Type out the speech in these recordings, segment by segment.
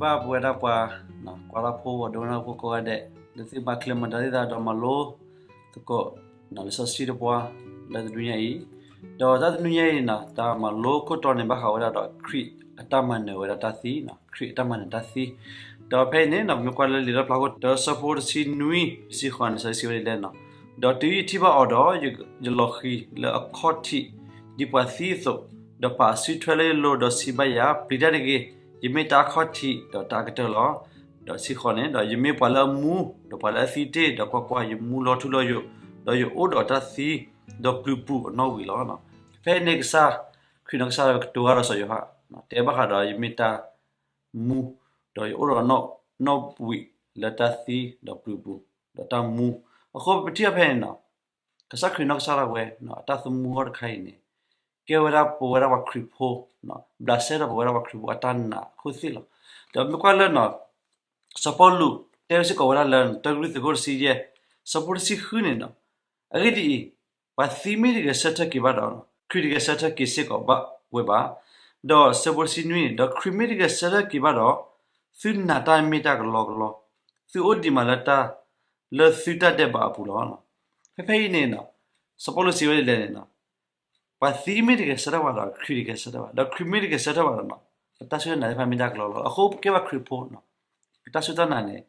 ဘၣ်ပဝဲဒၣ်ပှၤ ကွၢ်တၢ်ဖိ ပှၤဒိကနၣ်ဖိကိးဂၤဒဲး လၢသုမၤချ့မၤဒ်သ့ၣ်တဖၣ်ဒီးမၤလိသကိး လံာ်စီဆှံတပှၢ်လၢတနွံညါအံၤ, ဒီးတၢ်တနွံညါအံၤန့ၣ် တၢ်မၤလိခိၣ်တီန့ၣ် ဘၣ်ဃးဝဲဒၣ်ဒီးခရံာ်အတၢ်မၤနၢၤဝဲဒၣ်တၢ်သံ, ခရံာ်အတၢ်မၤနၢၤတၢ်သံ, ဒီးဖဲအံၤန့ၣ် ပမ့ၢ်ကွၢ်လၢလံာ်လီၣ်ဖျါခိၣ်တၢ ဆၢဖိတဆံနွံ တဆံဃိးန့ၣ် စံးဝဲဒ်လဲၣ်န့ၣ်, ဒီးတုၤယထံၣ်ဘၣ်အီၤဒီး ယလီၤဃံၤလၢအခီၣ်ထံး ဒ်ပှၤသံအသိး, ဒီးပာ်အစုထွဲလၢယလိၤ ဒီးစံးဘၣ်ယၤ, ပျံၤတၢ်တဂ့ၤ, ယမ့ၢ်တၢ်အခီၣ်ထံး ဒီးတၢ်အကတၢၢ်လီၤ. ဒီးတဆံဃိးန့ၣ်, ဒီးယမ့ၢ်ပှၤလၢအမူ ဒီးပှၤလၢအသံတ့ၢ်, ဒီးကွၢ်ကွၢ်, ယမူလီၤထူလီၤယိာ်, ဒီးယအိၣ်ဒီးတၢ်သံ ဒီးပျုၤပူၤအနီၣ်ဝံၤလီၤ. ဖဲအံၤန့ၣ် ကစၢ်ခရံာ်နီၢ်ကစၢ်ဒၣ်ဝဲကတိၤတၢ်ဒီးစီၤယိၤဟၣ်, တဲဘၣ်ဃးဒီးယမ့ၢ်တၢ်မူ, ဒီးယအိၣ်ဒီးနီၣ်ဝံၤလၢတၢ်သံ ဒီးပျုၤပူၤ ဒီးတၢ်မူ, အဃိပထံၣ်ဘၣ်ဖဲန့ၣ်န့ၣ်, ကစၢ်ခရံာ်နီၢ်ကစၢ်ဒၣ်ဝဲ အတၢ်သမူထီၣ်တခါအံၤန့ၣ် ကဲဝဲဒၣ်ပဝဲဒၣ်ပှၤခရံာ်ဖိ, ဘျးစဲဒီးပဝဲဒၣ်ပှၤခရံာ်ဖိအတၢ်နာ်အခိၣ်သ့ၣ်လီၤ. ဒီးမ့ၢ်ကွၢ်လၢ စီၤပီလူးတဲဝဲစ့ၢ်ကီးဝဲဒၣ်လၢ တၢကရံၣ်သူးခိၣ်တဆံယဲၢ် ဆၢဖိတဆံဃုန့ၣ်, အဂ့ၢ်ဒ်အံၤ, ပှၤသံမ့ၢ်တဂဲၤဆၢထၢၣ်က့ၤဘၣ်ဒီး ခရံာ်တဂဲၤဆၢထၢၣ်က့ၤစ့ၢ်ကီးဘၣ်ဝဲဘၣ်. ဒီးဆၢဖိတဆံနွံန့ၣ်, ဒီးခရံာ်မ့ၢ်တဂဲၤဆၢထၢၣ်က့ၤဘၣ်ဒီး သုနာ်တၢ်မ့ၢ်တၢ်ကလီကလီ, သုအိၣ်ဒံးမးလၢတၢ် လၢသုတၢ်ဒဲးဘးအပူၤလီၤ. ဖဲဖဲအံၤန့ၣ် စီၤပီလူးစံးဝဲဒ်လဲၣ်န့ၣ်, ပှၤသံမ့ၢ်တဂဲၤဆၢထၢၣ်ဘၣ်ဒီး ခရံာ်တဂဲၤဆၢထၢၣ်ဘၣ်, ဒီးခရံာ်မ့ၢ်တဂဲၤဆၢထၢၣ်ဘၣ်ဒီး ပတၢ်စူၢ်တၢ်နာ်သ့ၣ်တဖၣ်မ့ၢ်တၢ်ကလီကလီ, အဃိပကဲဘၣ်ခရံာ်ဖိန့ၣ် ပတၢ်စူၢ်တၢ်နာ်န့ၣ်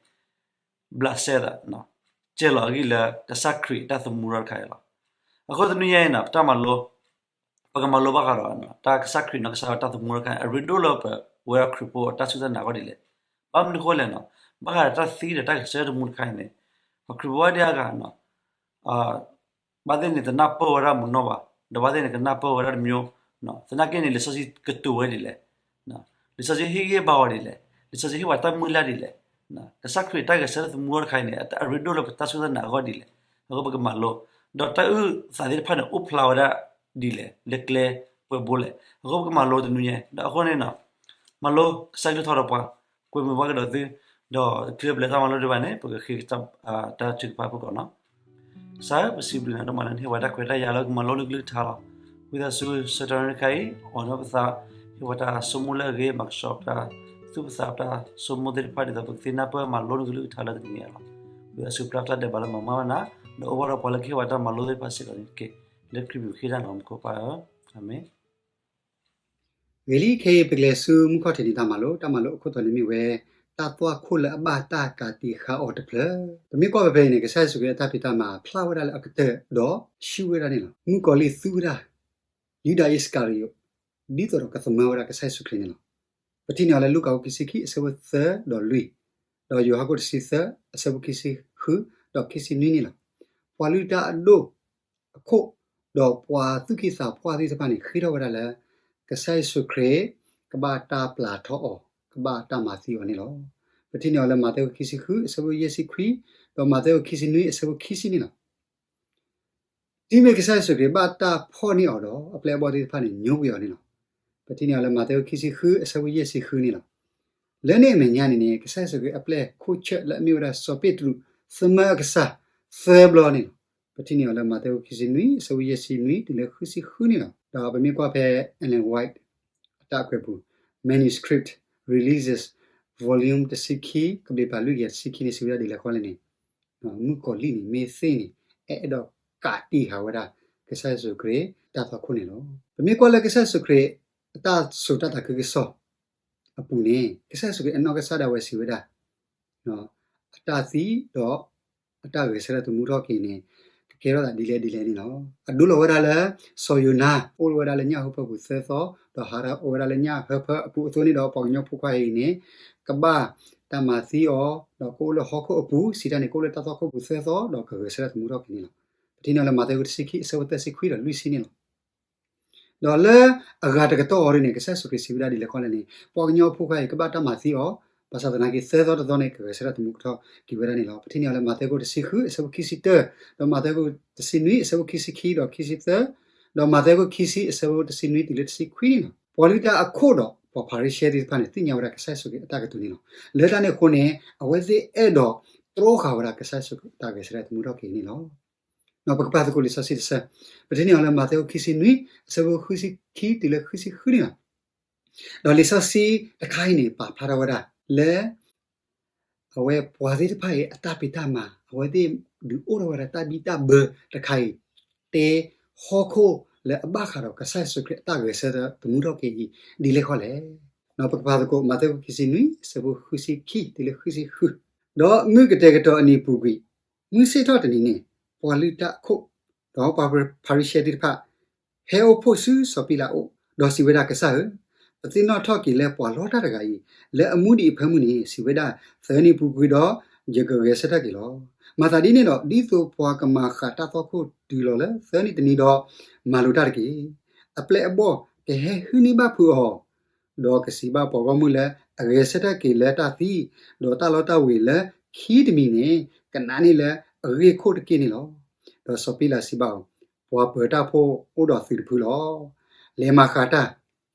ဘျးစဲသး, ကဲလီၤအဂံၢ်လၢကစၢ်ခရံာ်အတၢ်သမူထီၣ်တခါအံၤလီၤ. အဃိတနွံညါအံၤန့ၣ် ပတၢ်မၤလိ ပကမၤလိဘၣ်ဃးဒီး တၢ်ကစၢ်ခရံာ်နီၢ်ကစၢ်ဒၣ်ဝဲတၢ်သမူထီၣ်တခါအံၤ အရ့ဒိၣ်လၢပဝဲဒၣ်ခရံာ်ဖိအတၢ်စူၢ်တၢ်နာ်အဂီၢ်ဒ်လဲၣ်. ဘၣ်မနုၤအဃိလဲၣ်န့ၣ်, ဘၣ်ဃးဒီးတၢ်သံဒီးတၢ်ဂဲၤဆၢထၢၣ်သမူတခါအံၤန့ၣ်, ပှၤခရံာ်ဖိဘၣ်ဒံးအါဂၤ ဘၣ်သ့ၣ်န့ၣ် တနၢ်ပၢၢ်ဝဲဒၣ်မုၢ်နီၢ်ဘၣ်, ဒီးဘၣ်သ့ၣ်န့ၣ် ကနၢ်ပၢၢ်ဝဲဒၣ်တမျိုး, သနာ်က့န့ၣ် လံာ်စီဆှံကတိၤဝဲဒ်လဲၣ်, လံာ်စီဆှံဟ့ၣ်ဂံၢ်ဟ့ၣ်ဘါဝဲဒ်လဲၣ်, လံာ်စီဆှံဟ့ၣ်ပှၤတၢ်မုၢ်လၢ်ဒ်လဲၣ်, ကစၢ်ခရံာ်တၢ်ဂဲၤဆၢထၢၣ်သမူထီၣ်တခါအံၤန့ၣ် အရ့ဒိၣ်လၢပတၢ်စူၢ်တၢ်နာ်အဂီၢ်ဒ်လဲၣ်, အဃိပကမၤလိ, ဒီးတၢ်အုၣ်သးသ့ၣ်တဖၣ်န့ၣ် အိၣ်ဖျါဝဲဒၣ်ဒ်လဲၣ် လၢကျဲပှဲၤဘိလဲၣ်, အဃိပကမၤလိတနွံညါ, ဒီးအဃိန့ၣ် မၤလိကစၢ်ကလုၢ်ထီၣ်ဒီးပှၤ, ကွဲမုာ်ဘၣ်ကဒီးသု, ဒီးတချုးလၢပလဲၤတၢ်မၤလိဒံးဘၣ်န့ၣ် ပကဃ့ တၢ်ထုကဖၣ်ဖုၣ်ကိာ်န့ၣ်, ကစၢ်ဧၢ, ပစံးဘျုးနၤဒိၣ်မးလၢနဟ့ၣ်ဝဲတၢ်ခွဲးတၢ်ယာ်လၢကမၤလိနကလုၢ်ကထါလီၤ. ဝံသးစူၤဆၢကတီၢ်နံၤခါအံၤ အိၣ်ဒီးပသး, ဟ့ၣ်ဝဲတၢ်ဆိကမိၣ်လၢအဂ့ၤ, မၤကဆှီပတၢ်, သူၣ်ပသးပတၢ်ဆိကမိၣ်သ့ၣ်တဖၣ် ဒ်သိးပကသ့ၣ်နၢ်ပၢၢ်မၤလိနကလုၢ်ကထါလၢတနံၤအံၤလီၤ. ဝံသးစူၤပျၢ်ပတၢ်ဒဲးဘးလၢမၤမၤဘၣ်နၤ, ဒီးအိၣ်ဘၣ်ဒီးပှၤလၢကဟ့ၣ်ဝဲတၢ်မၤလိသ့ၣ်တဖၣ်စ့ၢ်ကီးန့ၣ်တက့ၢ်. လၢခရံာ်မံၤဃ့တၢ်လီၤမူခိၣ်ပၢ်ဧၢ, အၤမ့ၣ်. ဂ့ၤလံ, ခဲအံၤပကလဲၤဆူမုၢ်ခီၣ်ထံးန့ၣ်တၢ်မၤလိ, တၢ်မၤလိအခိၣ်တီန့ၣ်မ့ၢ်ဝဲ တၢ်သွၣ်ခိၣ်လၢအဘၣ်တၢ်ကးတံာ်ဃာ်အီၤတဖျၢၣ်. ပမ့ၢ်ကွၢ်ဖဲဖဲအံၤန့ၣ် ကစၢ်ယ့ၣ်ၡူးခရံာ်အတၢ်ဖံးတၢ်မၤဖျါဝဲဒၣ်လၢအကတၢၢ်ဒီး ဆှုဝဲဒၣ်န့ၣ်လီၤ. မုၣ်ကီၤလံၢ်သူဝဲဒၣ် ယူဒၤအံၣ်စကၤရံၤယိာ် ဒ်သိးဒီးကသမၢဝဲဒၣ်ကစၢ်ယ့ၣ်ၡူးခရံာ်န့ၣ်လီၤ. ပထံၣ်န့ၢ်အီၤလၢလူၤကၣ်အခိၣ်ခံဆံခံ အဆၢဖိသၢဒီးလွံၢ်, ဒီးယိၤဟၣ်ခိၣ်တဆံသၢ အဆၢဖိခံဆံဃု ဒီးခံဆံနွံန့ၣ်လီၤ. ပှၤလုၢ်တၢ်အဒိၣ်အခိၣ် ဒီးပှၤသူၣ်က့သးပှၢ်သ့ၣ်တဖၣ်န့ၣ် ဃ့ထီၣ်ဝဲဒၣ်လၢ ကစၢ်ယ့ၣ်ၡူးခရံာ် ကဘၣ်တၢ်ပျၢ်ထီၣ်အီၤ, ကဘၣ်တၢ်မၤသံအီၤန့ၣ်လီၤ. ပထံၣ်န့ၢ်အီၤလၢမးသဲအခိၣ်ခံဆံဃု အဆၢဖိယဲၢ်ဆံခွံ, ဒီးမးသဲအခိၣ်ခံဆံနွံ အဆၢဖိခံဆံန့ၣ်လီၤ. တုၤမ့ၢ်ကစၢ်ယ့ၣ်ၡူးခရံာ်ဘၣ်တၢ်ဖီၣ်န့ၢ်အီၤဒီး အပျဲၢ်အဘီၣ်သ့ၣ်တဖၣ်န့ၣ် ညိကွံာ်အီၤန့ၣ်လီၤ. ပထံၣ်န့ၢ်အီၤလၢမးသဲအခိၣ်ခံဆံဃု အဆၢဖိယဲၢ်ဆံဃုန့ၣ်လီၤ. လၢန့ၣ်အမဲာ်ညါန့ၣ်န့ၣ် ကစၢ်ယ့ၣ်ၡူးခရံာ်အပျဲၢ်ခိၣ်ဆၢၣ်လၢအမ့ၢ်ဝဲဒၣ်စီၤပ့းတရူး သမၢအကစၢ် သၢဘျီန့ၣ်လီၤ. ပထံၣ်န့ၢ်အီၤလၢမးသဲအခိၣ်ခံဆံနွံ အဆၢဖိယဲၢ်ဆံနွံ တုၤလၢဃုဆံဃုန့ၣ်လီၤ. ဒီးပမ့ၢ်ကွၢ်ဖဲ Ellen White အတၢ်ကွဲးပူၤ Manuscript Releases Volume တဆံခံ ကဘျံးပၤလွံၢ်ကယၤတဆံခံန့ၣ် စံးဝဲဒၣ်ဒ်လဲၣ်ဃီလဲၣ်န့ၣ်, မုၣ်ကီၤလံၢ်န့ၣ် မ့ၢ်သ့ၣ်န့ၣ် အဲၣ်ဒိးကးတံာ်ဃာ်ဝဲဒၣ် ကစၢ်ယ့ၣ်ၡူးခရံာ် တၢ်သွၣ်ခိၣ်န့ၣ်လီၤ. ပမ့ၢ်ကွၢ်လၢကစၢ်ယ့ၣ်ၡူးခရံာ် အတၢ်စိာ်တၢ်သးခုကစီၣ်အပူၤန့ၣ် ကစၢ်ယ့ၣ်ၡူးခရံာ်အနီၢ်ကစၢ်ဒၣ်ဝဲစံးဝဲဒၣ် အတၢ်သံဒီးအတၢ်ဂဲၤဆၢထၢၣ်သမူထီၣ်က့ၤန့ၣ် ကကဲထီၣ်သးဒ်လဲၣ်ဒ်လဲၣ်န့ၣ်လီၤ. အဒိလီၤဝဲဒၣ်လၢ စီၤယိၤနါ အိၣ်ဝဲဒၣ်လၢညၣ်ဟၢဖၢအပူၤသၢသီ, ဒီးဟးထီၣ်အိၣ်ဝဲဒၣ်လၢညၣ်ဟၢဖၢအပူၤအသိးန့ၣ်ဒီး ပှၤကညီဖိခွါအံၤန့ၣ် ကဘၣ်တၢ်မၤသံအီၤ, ဒီးကအိၣ်လၢဟီၣ်ခိၣ်အပူၤ, စံးတၢ်န့ၣ် ကအိၣ်လၢတၢ်သွၣ်ခိၣ်ပူၤသၢသီ, ဒီးကဂဲၤဆၢထၢၣ်သမူထီၣ်က့ၤန့ၣ်လီၤ. ပထံၣ်န့ၢ်လၢမးသဲအခိၣ်တဆံခံ အဆၢဖိသၢဆံခွံဒီးလွံၢ်ဆံန့ၣ်လီၤ. ဒီးလၢအဂၤတကတီၢ်အီၤဒ်န့ၣ် ကစၢ်ယ့ၣ်ၡူးခရံာ်စံးဝဲဒၣ်ဒ်လဲၣ်ဃီလဲၣ်န့ၣ်, ပှၤကညီအဖိခွါအံၤကဘၣ်တၢ်မၤသံအီၤ, ဘၣ်ဆၣ်သနာ်က့သၢသီတသီန့ၣ် ကဂဲၤဆၢထၢၣ်သမူထီၣ်က့ၤဝဲဒၣ်န့ၣ်လီၤ. ပထံၣ်န့ၢ်အီၤလၢမးသဲအခိၣ်တဆံဃု အဆၢဖိခံဆံတၢ, ဒီးမးသဲအခိၣ်တဆံနွံ အဆၢဖိခံဆံခံဒီးခံဆံသၢ, ဒီးမးသဲအခိၣ်ခံဆံ အဆၢဖိတဆံနွံတုၤလၢတဆံခွံန့ၣ်လီၤ. ပှၤလုၢ်တၢ်အခိၣ်ဒီးပှၤဖၤရံၤၡဲသ့ၣ်တဖၣ်န့ၣ် သ့ၣ်ညါဝဲဒၣ်ကစၢ်ယ့ၣ်ၡူးခရံာ်အတၢ်ကတိၤန့ၣ်လီၤ. လၢတၢ်န့ၣ်အဃိန့ၣ် အဝဲသ့ၣ်အဲၣ်ဒိးတြီဃာ်ဝဲဒၣ်ကစၢ်ယ့ၣ်ၡူးခရံာ် တၢ်ဂဲၤဆၢထၢၣ်သမူထီၣ်က့ၤန့ၣ်လီၤ. ပကပာ်သကိးလံာ်စီဆှံတဆၢ, ပထံၣ်န့ၢ်အီၤလၢမးသဲအခိၣ်ခံဆံနွံ အဆၢဖိဃုဆံခံတုၤလၢဃုဆံဃုန့ၣ်လီၤ. ဒီးလံာ်စီဆှံတခါအံၤန့ၣ် ပာ်ဖျါထီၣ်ဝဲဒၣ် လၢ အဝဲပှၤသ့ၣ်တဖၣ်အံၤ အတၢ်ဖံးတၢ်မၤ အဝဲသ့ၣ်ဒုးအိၣ်ထီၣ်ဝဲဒၣ်တၢ်ဘံၣ်တၢ်ဘၢတခါအံၤ တဲဟီၣ်ခိၣ်လၢအဘၣ်ဃးဒီးကစၢ်ယ့ၣ်ၡူးခရံာ်အတၢ်ဂဲၤဆၢထၢၣ်သမူထီၣ်က့ၤအံၤ ဒ်လဲၣ်ဃီလဲၣ်. ပကဖးသကိး မးသဲခိၣ်ခံဆံနွံ အဆၢဖိဃုဆံခံတုၤလၢဃုဆံဃု, ဒီးမုၢ်ကတဲာ်ကတီၤအနံၤပူၤကွံာ်, မုၢ်ဆ့ၣ်ထီၣ်တနံၤန့ၣ် ပှၤလုၢ်တၢ်အခိၣ် ဒီးပှၤဖၤရံၤၡဲသ့ၣ်တဖၣ် ဟဲအိၣ်ဖှိၣ်ဆူစီၤပံလးအအိၣ်, ဒီးစံးဝဲဒၣ်, ကစၢ်ဧၢ, ပသ့ၣ်နီၣ်ထီၣ်က့ၤလၢပှၤလီတၢ်တဂၤအံၤ လၢအမူဒံးအဖၢမုၢ်န့ၣ် စံးဝဲဒၣ်, သၢနံၤပူၤကွံာ်ဒီး ယကဂဲၤဆၢထၢၣ်က့ၤလီၤ. မၤသးဒ်န့ၣ်ဒီး ဒ်သိးပှၤကမၤဃးတၢ်သွၣ်ခိၣ်တုၤလီၤလၢသၢနံၤတနံၤဒီး မၤလိာ်တၢ်တက့ၢ်. အပျဲၢ်အဘီၣ်ကဟဲဟုၣ်န့ၢ်ဘၣ်ဖုးအီၤ, ဒီးကစံးဘၣ်ပှၤဂီၢ်မုၢ်လၢအဂဲၤဆၢထၢၣ်က့ၤလၢတၢ်သံ, ဒီးတၢ်လီတၢ်ဝ့ၤလၢခံတမံၤန့ၣ် ကနးန့ၢ်လၢအဂ့ၢ်ခိၣ်တက့ၢ်န့ၣ်လီၤ. ဒီးစီၤပံလးစံးဘၣ်အီၤ, ပှၤပၢၤတၢ်ဖိအိၣ်ဒီးသုးတဖုလီၤ. လဲၤမၤဃးတၢ်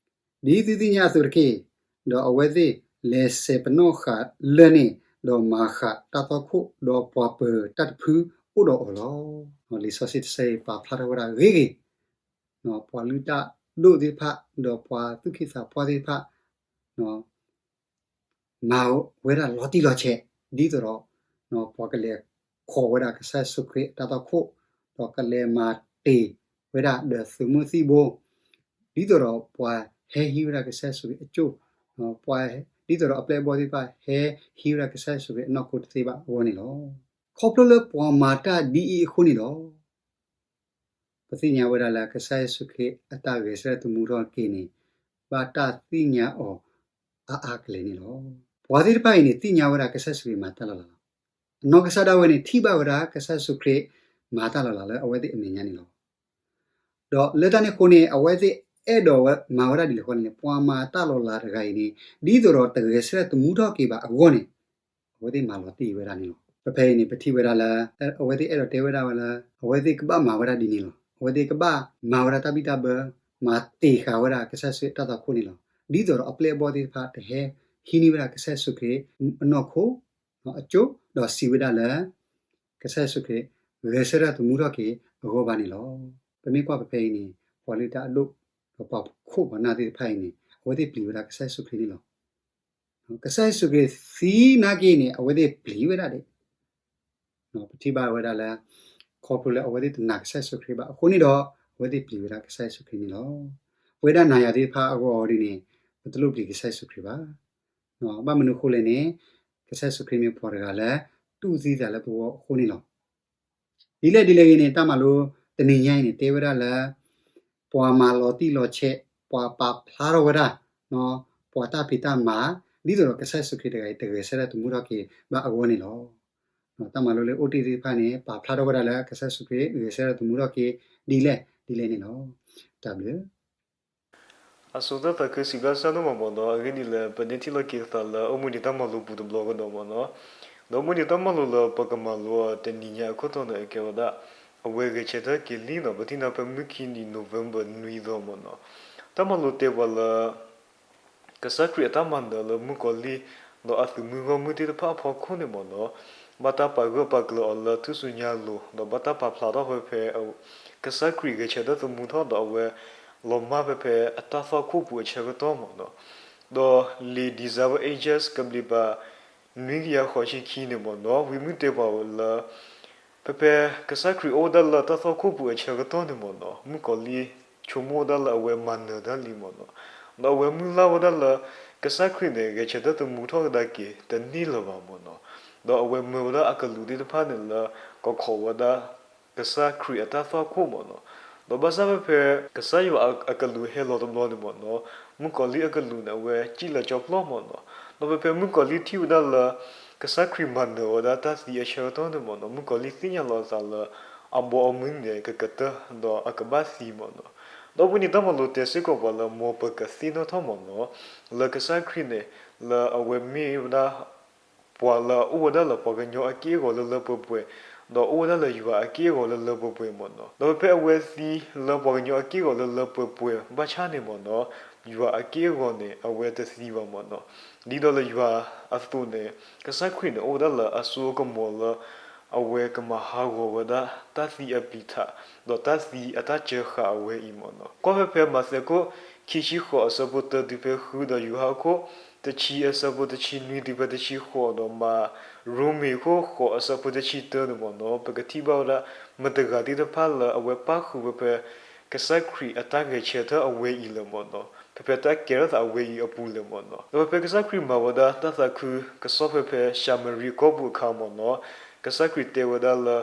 ဒ်သုသ့ၣ်ညါအသိးတက့ၢ်. ဒီးအဝဲသ့ၣ်လဲၤဆဲးပနီၣ်ဃာ်လၢၢ်န့ၣ်, ဒီးမၤဃးတၢ်သွၣ်ခိၣ်, ဒီးပှၤပၢၤတၢ်တဖုအိၣ်ဒီးအီၤလီၤ. လံာ်စီဆှံတဆၢအံၤပာ်ဖျါထီၣ်ဝဲဒၣ်ဂ့ၤဂ့ၤ, ပှၤလုၢ်တၢ်ဒိၣ်သ့ၣ်တဖၣ် ဒီးပှၤသူၣ်က့သးပှၢ်သ့ၣ်တဖၣ် မၤဝဲဒၣ်လီၤတံၢ်လီၤဆဲး ဒ်သိးဒီး ပှၤကလဲၤခိးဝဲဒၣ်ကစၢ်ယ့ၣ်ၡူးခရံာ်အတၢ်သွၣ်ခိၣ်, ဒီးကလဲၤမၤတ့ၢ်ဝဲဒၣ်ဒီးသုးမုၢ်သံၣ်ဘိ, ဒ်သိးဒီးပှၤဟဲဟံးဝဲဒၣ်ကစၢ်ယ့ၣ်ၡူးခရံာ်အစိၣ်, ဒ်သိးဒီးအပျဲၢ်အဘီၣ်သ့ၣ်တဖၣ်ဟဲဟံးဝဲဒၣ်ကစၢ်ယ့ၣ်ၡူးခရံာ်အနီၢ်ခိတသ့ဘၣ်အဂီၢ်န့ၣ်လီၤ. ခီဖျိလၢပှၤမၤတၢ်ဒ်အံၤအဃိန့ၣ်လီၤ. ပသ့ၣ်ညါဝဲဒၣ်လၢကစၢ်ယ့ၣ်ၡူးခရံာ်အတၢ်ဂဲၤဆၢထၢၣ်သမူထီၣ်က့ၤန့ၣ် ဘၣ်တၢ်သ့ၣ်ညါအီၤအါအါကလဲာ်န့ၣ်လီၤ. ပှၤသ့ၣ်တဖၣ်အံၤန့ၣ် သ့ၣ်ညါဝဲဒၣ်ကစၢ်ယ့ၣ်ၡူးခရံာ်မၤတၢ်လီၤလးလီၤ. အနီၢ်ကစၢ်ဒၣ်ဝဲန့ၣ် ထံၣ်ဘၣ်ဝဲဒၣ်ကစၢ်ယ့ၣ်ၡူးခရံာ်မၤတၢ်လီၤလးလၢအဝဲသ့ၣ်အမဲာ်ညါန့ၣ်လီၤ. ဒီးလၢတၢ်န့ၣ်အဃိန့ၣ် အဝဲသ့ၣ်အဲၣ်ဒိးဝဲမၤဝဲဒၣ်ဒ်လဲၣ်ဃီန့ၣ် ပှၤမၤတၢ်လီၤလးတဂၤအံၤန့ၣ် ဒ်သိးဒီးတဂဲၤဆၢထၢၣ်သမူထီၣ်က့ၤဘၣ်အဂီၢ်န့ၣ် အဝဲသ့ၣ်မၤလီၤတံၢ်ဝဲဒၣ်န့ၣ်လီၤ. ပဖဲအံၤန့ၣ် ပထံၣ်ဝဲဒၣ်လၢ အဝဲသ့ၣ်အဲၣ်ဒိးတဲဝဲဒၣ်ဝဲလၢ အဝဲသ့ၣ်ကဘၣ်မၤဝဲဒၣ်ဒ်န့ၣ်လီၤ. အဝဲသ့ၣ်ကဘၣ်မၤဝဲဒၣ်တၢ်ဘံၣ်တၢ်ဘၢ, မၤတ့ၢ်ဃာ်ဝဲဒၣ်ကစၢ်ယ့ၣ်ၡူးခရံာ်အတၢ်သွၣ်ခိၣ်န့ၣ်လီၤ. ဒ်သိးဒီးအပျဲၢ်အဘီၣ်သ့ၣ်တဖၣ်တဟဲဟံးန့ၢ်ဝဲဒၣ်ကစၢ်ယ့ၣ်ၡူးခရံာ်အနီၢ်ခိ အစိၣ်, ဒီးစံးဝဲဒၣ်လၢ ကစၢ်ယ့ၣ်ၡူးခရံာ် ဂဲၤဆၢထၢၣ်သမူထီၣ်က့ၤအဂီၢ်ဘၣ်န့ၣ်လီၤ. ပမ့ၢ်ကွၢ်ပဖဲအံၤန့ၣ် ပှၤလုၢ်တၢ်အဒိၣ် ဒီးပှၤခိၣ်ပှၤနၢ်သ့ၣ်တဖၣ်အံၤန့ၣ် အဝဲသ့ၣ်ပျံၤဝဲဒၣ်ကစၢ်ယ့ၣ်ၡူးခရံာ်န့ၣ်လီၤ. ကစၢ်ယ့ၣ်ၡူးခရံာ်သံနာ်က့န့ၣ် အဝဲသ့ၣ်ပျံၤဝဲဒၣ်ဒၣ် ပထံၣ်ဘၣ်ဝဲဒၣ်လၢ ခီဖျိလၢအဝဲသ့ၣ်တနာ်ကစၢ်ယ့ၣ်ၡူးခရံာ်ဘၣ်အဃိန့ၣ်ဒီး အဝဲသ့ၣ်ပျံၤဝဲဒၣ်ကစၢ်ယ့ၣ်ၡူးခရံာ်န့ၣ်လီၤ. ပဝဲဒၣ်နၤယၤသ့ၣ်တဖၣ်အဂီၢ်အီၤဒ်န့ၣ် ပတလိၣ်ပျံၤကစၢ်ယ့ၣ်ၡူးခရံာ်ဘၣ်. ဘၣ်မနုၤအဃိလဲၣ်န့ၣ် ကစၢ်ယ့ၣ်ၡူးခရံာ်မ့ၢ်ပှၤတဂၤလၢ တူၢ်သံသးလၢပဂီၢ်အဃိန့ၣ်လီၤ. ဒ်လဲၣ်ဒ်လဲၣ်ဂ့ၤန့ၣ် တၢ်မၤလိတနံၤညါအံၤန့ၣ် တဲဝဲဒၣ်လၢ ပှၤမၤလီၤတံၢ်လီၤဆဲး, ပှၤပာ်ဖျါထီၣ်ဝဲဒၣ် ပှၤတၢ်ဖံးတၢ်မၤ ဒ်သိးဒီးကစၢ်ယ့ၣ်ၡူးခရံာ်တဂၤအံၤ တဂဲၤဆၢထၢၣ်သမူထီၣ်က့ၤဘၣ်အဂီၢ်န့ၣ်လီၤ. တၢ်မၤလိလၢအိၣ်တ့ၢ်သ့ၣ်တဖၣ်န့ၣ် ပာ်ဖျါထီၣ်ဝဲဒၣ်လၢကစၢ်ယ့ၣ်ၡူးခရံာ်ဂဲၤဆၢထၢၣ်သမူထီၣ်က့ၤဒ်လဲၣ်ဒ်လဲၣ်န့ၣ်လီၤ. တၢ်ဘျုး အဆိကတၢၢ်သးခုစံးဘျုးကစၢ်ဒိၣ်မးမ့ၢ်နီၤ, အဂ့ၢ်ဒ်အံၤလၢ ပန့ၢ်ထံၣ်လိာ်က့ၤသးလၢအိၣ်မူဒံးတၢ်မၤလိပူၤတဘျီကဒီးမ့ၢ်နီၤ, ဒီးအိၣ်မူဒံးတၢ်မၤလိလၢပကမၤလိအီၤတနံၤညါအခိၣ်တီန့ၣ် အကဲဝဲဒၣ် အဝဲဂဲၤဆၢထၢၣ်က့ၤလံနီၤ, ပထံၣ်န့ၢ်ဖဲမုၢ်ခံနံၤ November နွံသီမ့ၢ်နီၤ, တၢ်မၤလိတဲပှၤလၢ ကစၢ်ခရံာ်အတၢ်မၤနၢၤလၢမုၣ်ကီၤလံၢ် ဒီးအသုးမုၢ်ဂီၢ်မုၢ်သ့ၣ်တဖၣ်အဖီခိၣ်န့ၣ်မ့ၢ်နီၤ, ဘၣ်တၢ်ပာ်ဂၢၢ်ပာ်ကျၢၤအီၤလၢထူၣ်စုညါအလိၤ, ဒီးဘၣ်တၢ်ပာ်ဖျါထီၣ်ဝဲဖဲ ကစၢ်ခရံာ်ဂဲၤဆၢထၢၣ်သမူထီၣ်ဒီးအဝဲ လီၤမၢ်ဖဲဖဲအတၢ်သွၣ်ခိၣ်ပူၤအဆၢကတီၢ်မ့ၢ်နီၤ, ဒီးလံာ် Desire of Ages ကဘျံးပၤ နွံကယၤဃိးဆံခံန့ၣ်မ့ၢ်နီၤ, ဝံမုၢ်တဲပှၤလၢ ဖဲဖဲကစၢ်ခရံာ်အိၣ်ဝဲဒၣ်လၢတၢ်သွၣ်ခိၣ်ပူၤအဆၢကတီၢ်န့ၣ်မ့ၢ်နီၤ, မုၣ်ကီၤလံၢ်ဆိကမိၣ်ဝဲဒၣ်လၢအဝဲမၤနၢၤတၢ်လံမ့ၢ်နီၤ, ဒီးအဝဲမုၢ်လၢ်ဝဲဒၣ်လၢ ကစၢ်ခရံာ်န့ၣ် ဂဲၤဆၢထၢၣ်သမူထီၣ်ကဒါက့ၤတန့ၢ်လၢၤဘၣ်မ့ၢ်နီၤ, ဒီးအဝဲမၢဝဲဒၣ်အကလူးသ့ၣ်တဖၣ်န့ၣ်လၢ ကခိးဝဲဒၣ် ကစၢ်ခရံာ်အတၢ်သွၣ်ခိၣ်မ့ၢ်နီၤ, ဒီးဘၣ်ဆၣ်ဖဲဖဲ ကစၢ်ယွၤအကလူးဟဲလီၤတဘျီန့ၣ်မ့ၢ်နီၤ, မုၣ်ကီၤလံၢ်အကလူးန့ၣ် အဝဲစံၣ်လီၤကၠီဖျီၣ်မ့ၢ်နီၤ, ဒီးဖဲဖဲမုၣ်ကီၤလံၢ်ထံၣ်ဝဲဒၣ်လၢ ကစၢ်ခရံာ်မၤနၢၤဝဲဒၣ်တၢ်သံအဆၢကတီၢ်န့ၣ်မ့ၢ်နီၤ, မုၣ်ကီၤလံၢ်သ့ၣ်ညါလီၤအသးလၢ အဘီအမုၢ်န့ၣ် ကကတၢၢ် ဒီးအကဘၣ်သံမ့ၢ်နီၤ, ဒီးဖဲန့ၣ်တၢ်မၤလိတဲစ့ၢ်ကီးပှၤလၢ မ်ပကသ့ၣ်နီၣ်ထီၣ်မ့ၢ်နီၤ, လၢကစၢ်ခရံာ်န့ၣ် လၢအဝဲမ့ၢ်ဝဲဒၣ် ပှၤလၢအအိၣ်ဝဲဒၣ်လၢပှၤကညီအက့ၢ်အဂီၤလၢလၢပှဲၤပှဲၤ, ဒီးအိၣ်ဝဲဒၣ်လၢယွၤအက့ၢ်အဂီၤလၢလၢပှဲၤပှဲၤမ့ၢ်နီၤ, ဒီးဖဲဖဲအဝဲသံလၢပှၤကညီအက့ၢ်အဂီၤလၢလၢပှဲၤပှဲၤဘၣ်ဆၣ်န့ၣ်မ့ၢ်နီၤ, ယွၤအက့ၢ်အဂီၤန့ၣ် အဝဲတသံဘၣ်မ့ၢ်နီၤ, ဒ်သိးလၢယွၤအသိးန့ၣ် ကစၢ်ခရံာ်န့ၣ် အိၣ်ဝဲဒၣ်လၢအစိအကမီၤလၢ အဝဲကမၤဟးဂီၤဝဲဒၣ်တၢ်သံအပျံၤထး, ဒီးတၢ်သံအတၢ်စၢဃာ်အဝဲအံၤမ့ၢ်နီၤ, ကွၢ်ဖဲဖဲမးသဲခိၣ်ခံဆံဃိးအဆၢဖိတၢတုၤဖဲဃု ဒီးယိၤဟၣ်အခိၣ် တဆံအဆၢဖိတဆံနွံတုၤဖဲတဆံဃိးဒီးမၤ ရိမ့ၤခိၣ်ဃိးအဆၢဖိတဆံတၢန့ၣ်မ့ၢ်နီၤ, ပကထံၣ်ဘၣ်ဝဲဒၣ် မတဂၤသ့ၣ်တဖၣ်လၢအဝဲပၣ်ဃုာ်ဝဲဖဲ ကစၢ်ခရံာ်အတၢ်ဂဲၤဆၢထၢၣ်အဝဲအံၤလၢမ့ၢ်နီၤ, ဖဲဖဲတၢ်ကဲထီၣ်သးအဝဲအံၤအပူၤလၢမ့ၢ်နီၤ, ဒီးဖဲဖဲကစၢ်ခရံာ်မၤဝဲဒၣ်တၢ်သးခုကစီၣ်ဖဲဖဲၡၤမရံကီၢ်ပူၤအခါမ့ၢ်နီၤ, ကစၢ်ခရံာ်တဲဝဲဒၣ်လၢ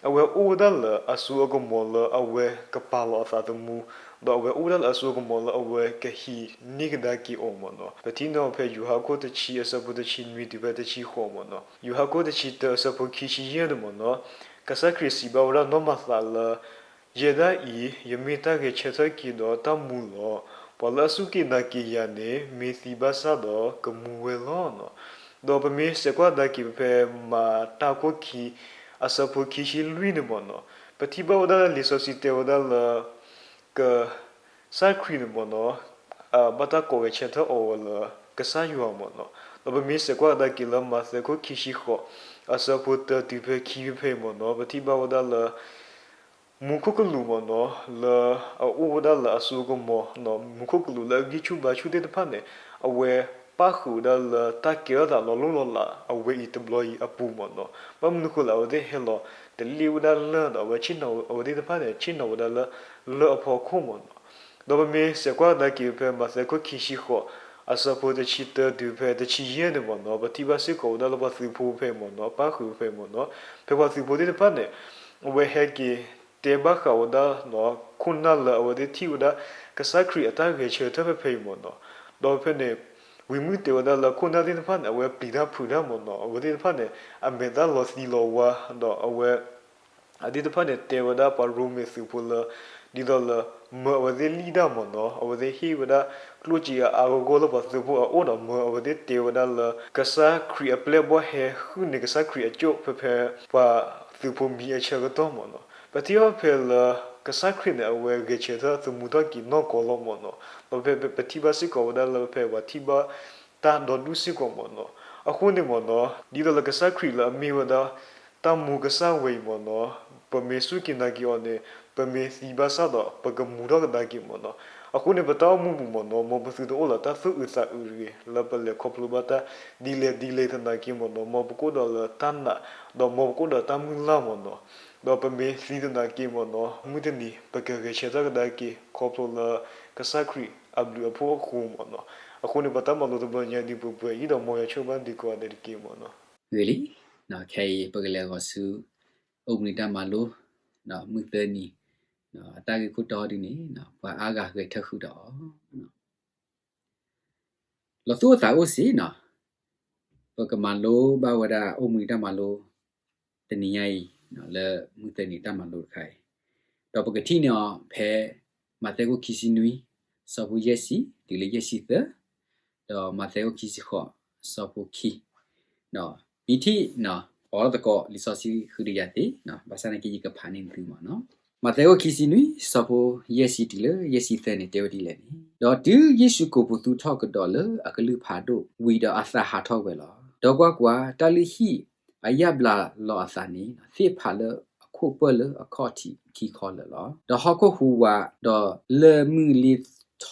အဝဲအိၣ်ဝဲဒၣ်လၢအစိအကမီၤလၢအဝဲကပာ်လီၤအသးသမူ, ဒီးအဝဲအိၣ်ဝဲဒၣ်လၢအစိအကမီၤလၢအဝဲကဟံးန့ၢ်ကဒါက့ၤအီၤမ့ၢ်နီၤ. ပထံၣ်န့ၢ်ဖဲယိၤဟၣ်ခိၣ်တဆံအဆၢဖိတဆံနွံတုၤဖဲတဆံဃိးမ့ၢ်နီၤ, ယိၤဟၣ်ခိၣ်တဆံတၢအဆၢဖိခံဆံယဲၢ်န့ၣ်မ့ၢ်နီၤ, ကစၢ်ခရံာ်စံးဘၣ်ဝဲဒၣ်နီၢ်မၤသးလၢ ယဲဒၣ်အံၤ ယမ့ၢ်တၢ်ဂဲၤဆၢထၢၣ်က့ၤဒီးတၢ်မူလီၤ. ပှၤလၢအစူၢ်က့ၤနာ်က့ၤယၤန့ၣ် မ့ၢ်သံဘၣ်ဆၣ်ဒီးကမူဝဲလီၤနီၤ. ဒီးပမ့ၢ်ဆဲးကွၢ်ကဒါက့ၤဖဲ မၤတၢ်ခိၣ်ခံ အဆၢဖိခံဆံလွံၢ်န့ၣ်မ့ၢ်နီၤ, ပထံၣ်ဘၣ်ဝဲဒၣ်လၢလံာ်စီဆှံတဲဝဲဒၣ်လၢ က စၢ်ခရံာ်န့ၣ်မ့ၢ်နီၤ, ဘၣ်တၢ်ကိးဂဲၤဆၢထၢၣ်အီၤဝဲလၢ ကစၢ်ယွၤမ့ၢ်နီၤ. ဒီးပမ့ၢ်ဆဲးကွၢ်ကဒါက့ၤလၢမးသဲခိၣ်ခံဆံဃိး အဆၢဖိတၢတုၤဖဲခံဖဲဖဲမ့ၢ်နီၤ, ပထံၣ်ဘၣ်ဝဲဒၣ်လၢ မူခိၣ်ကလူးမ့ၢ်နီၤ, လၢအအိၣ်ဝဲဒၣ်လၢအစိအကမီၤ, မူခိၣ်ကလူးလၢအဂံၢ်ဆူၣ်ဘါဆူၣ်သ့ၣ်တဖၣ်န့ၣ်, အဝဲပၣ်ဃုာ်ဝဲဒၣ်လၢတၢ်ကဲထီၣ်သးလီၤလိၢ်လီၤလးအဝဲအံၤတဘျီအံၤအပူၤမ့ၢ်နီၤ. ဘၣ်မနုၤဃိလၢအဝဲသ့ၣ်ဟဲလီၤတလ့ၣ်ဝဲဒၣ်လၢၢ်ဒီး အဝဲဆ့ၣ်နီၤအဝဲသ့ၣ်တဖၣ်န့ၣ် ဆ့ၣ်နီၤဝဲဒၣ်လၢ လၢၢ်အဖီခိၣ်မ့ၢ်နီၤ. ဒီးပမ့ၢ်ဆဲးကွၢ်ကဒါက့ၤဖဲမးသဲခိၣ်ခံဆံဃိး အဆၢဖိတဆံတၢတုၤဖဲတဆံယဲၢ်န့ၣ်မ့ၢ်နီၤ, ပထံၣ်ဘၣ်စ့ၢ်ကီးဝဲဒၣ်လၢပှၤသုးဖိဖဲမ့ၢ်နီၤ, ပၣ်ဃုာ်ဖဲမ့ၢ်နီၤ, ဖဲပှၤသုးဖိသ့ၣ်တဖၣ်န့ၣ် အဝဲဟဲက့ၤတဲဘၣ်ဃးဝဲဒၣ် ခိၣ်နၢ်လၢအဝဲသ့ၣ်ထံၣ်ဝဲဒၣ် ကစၢ်ခရံာ်အတၢ်ဂဲၤဆၢထၢၣ်ဖဲဖဲအံၤမ့ၢ်နီၤ. ဒီးဖဲန့ၣ် ဝံမုၣ်တဲဝဲဒၣ်လၢခိၣ်နၢ်သ့ၣ်တဖၣ်န့ၣ် အဝဲပျံၤတၢ်ဖုးတၢ်မ့ၢ်နီၤ, အဝဲသ့ၣ်တဖၣ်န့ၣ် အမဲာ်သၣ်လီၤသံလီၤဝါ, ဒီးအဝဲ အသ့ၣ်တဖၣ်န့ၣ် တဲဝဲဒၣ်ပှၤရိမ့ၤသုးဖိလၢ ဒ်သိးလၢ မၢအဝဲသ့ၣ်လံၣ်တၢ်မ့ၢ်နီၤ, အဝဲသ့ၣ်ဟ့ၣ်ဝဲဒၣ် ကျိၣ်စ့အါအါဂီၢ်ဂီၢ်လၢပှၤသုးဖိအအိၣ်ဒီး မၢအဝဲသ့ၣ်တဲဝဲဒၣ်လၢ ကစၢ်ခရံာ်အပျဲၢ်အဘီၣ်ဟဲဃုန့ၢ်ကစၢ်ခရံာ်အကၠိၣ်ဖဲဖဲ ပှၤသုးဖိမံအဆၢကတီၢ်မ့ၢ်နီၤ. ပထံၣ်ဘၣ်ဖဲလၢ ကစၢ်ခရံာ်န့ၣ် အဝဲဂဲၤဆၢထၢၣ်သမူထီၣ်က့ၤနီၢ်ကီၢ်လီၤမ့ၢ်နီၤ, ဒီးဖဲပထံၣ်ဘၣ်စ့ၢ်ကီးဝဲဒၣ်လၢဖဲပှၤထံၣ်ဘၣ်တၢ်ဒီဒူၣ်စ့ၢ်ကီးမ့ၢ်နီၤ. အဃိန့ၣ်မ့ၢ်နီၤ ဒ်သိးလၢကစၢ်ခရံာ်လၢအမ့ၢ်ဝဲဒၣ် တၢ်မူကစၢ်ဝဲအံၤမ့ၢ်နီၤ, ပမ့ၢ်စူၢ်က့ၤနာ်က့ၤအီၤန့ၣ် ပမ့ၢ်သံဘၣ်ဆၣ်ဒီး ပကမူထီၣ်ကဒါက့ၤမ့ၢ်နီၤ. အဃိန့ၣ် ပတၢ်အိၣ်မူပူၤမ့ၢ်နီၤ မ်ပသုတအိၣ်လၢတၢ်သူၣ်အုးသးအုးတဂ့ၤ လၢပလဲၤခီဖျိဘၣ်တၢ်ဒ်လဲၣ်ဒ်လဲၣ်သနာ်က့မ့ၢ်နီၤ, မ်ပကအိၣ်ဒီးလၢတၢ်နာ် ဒီးမ်ပကအိၣ်ဒီးတၢ်မုၢ်လၢ်မ့ၢ်နီၤ. ဒီးပမ့ၢ်သံသနာ်က့မ့ၢ်နီၤ မုၢ်တနံၤ ပကဂဲၤဆၢထၢၣ်ကဒါက့ၤ ခီဖျိလၢကစၢ်ခရံာ်အဘျုးအဖှိၣ်အဃိမ့ၢ်နီၤ. အဃိန့ၣ် ပတၢ်မၤလိတဘျီညါဒ်ပှဲၤပှဲၤအံၤဒီး မ်ယွၤဆိၣ်ဂ့ၤဘၣ်သုကိးဂၤဒဲးတက့ၢ်မ့ၢ်နီၤ. ဂ့ၤလံ, ခဲအံၤပကလဲၤဂီၤဆူ အိၣ်ဘှံးနံၤတၢ်မၤလိ မုၢ်သၢနံၤ အတၢ်ဂ့ၢ်ခိၣ်တီဒ်န့ၣ် ပှၤအါဂၤဂဲၤထၢဃုာ်ဒီးအီၤ လီၤသူၣ်အိၣ်သးအိၣ်စ့ၢ်နီၤ, ပကမၤလိဘၣ်ဝဲဒၣ်အိၣ်မူတၢ်မၤလိ တနံၤညါအံၤ လၢမုၢ်သၢနံၤတၢ်မၤလိတခါအံၤ, ဒီးပကထံၣ်န့ၢ်အီၤဖဲ မးသဲခိၣ်ခံဆံနွံ ဆၢဖိယဲၢ်ဆံ တုၤလၢယဲၢ်ဆံသၢ, ဒီးမးသဲခိၣ်ခံဆံဃိး ဆၢဖိခံ ပထံၣ် အီၤတကီးလံာ်စီဆှံဃုာ်ဒီးယၤသ့, ဘၣ်ဆၣ်သနာ်က့ ယကဖးန့ၢ်သုမ့ၢ်နီၤ. မးသဲခိၣ်ခံဆံနွံ ဆၢဖိယဲၢ်ဆံတုၤလၢယဲၢ်ဆံသၢန့ၣ် တဲဝဲဒ်လဲၣ်န့ၣ်, ဒီးတုၤယ့ၣ်ၡူးကိးပသူထီၣ်ကဒီးလၢအကလုၢ်ဖးဒိၣ်ဝံၤဒီးအသးဟးထီၣ်ဝဲလီၤ. ဒီးကွၢ်ကွၢ်, တၢ်လုၢ်ဟံၣ်အယၣ်ဘျးလီၤအသးန့ၣ် သ့ၣ်ဖးလၢအခိၣ်ပၢၢ်လၢအခီၣ်ထံးခံခီလၢာ်လီၤ. ဒီးဟီၣ်ခိၣ်ဟူးဝး, ဒီးလၢၢ်မုၢ်လ့ထ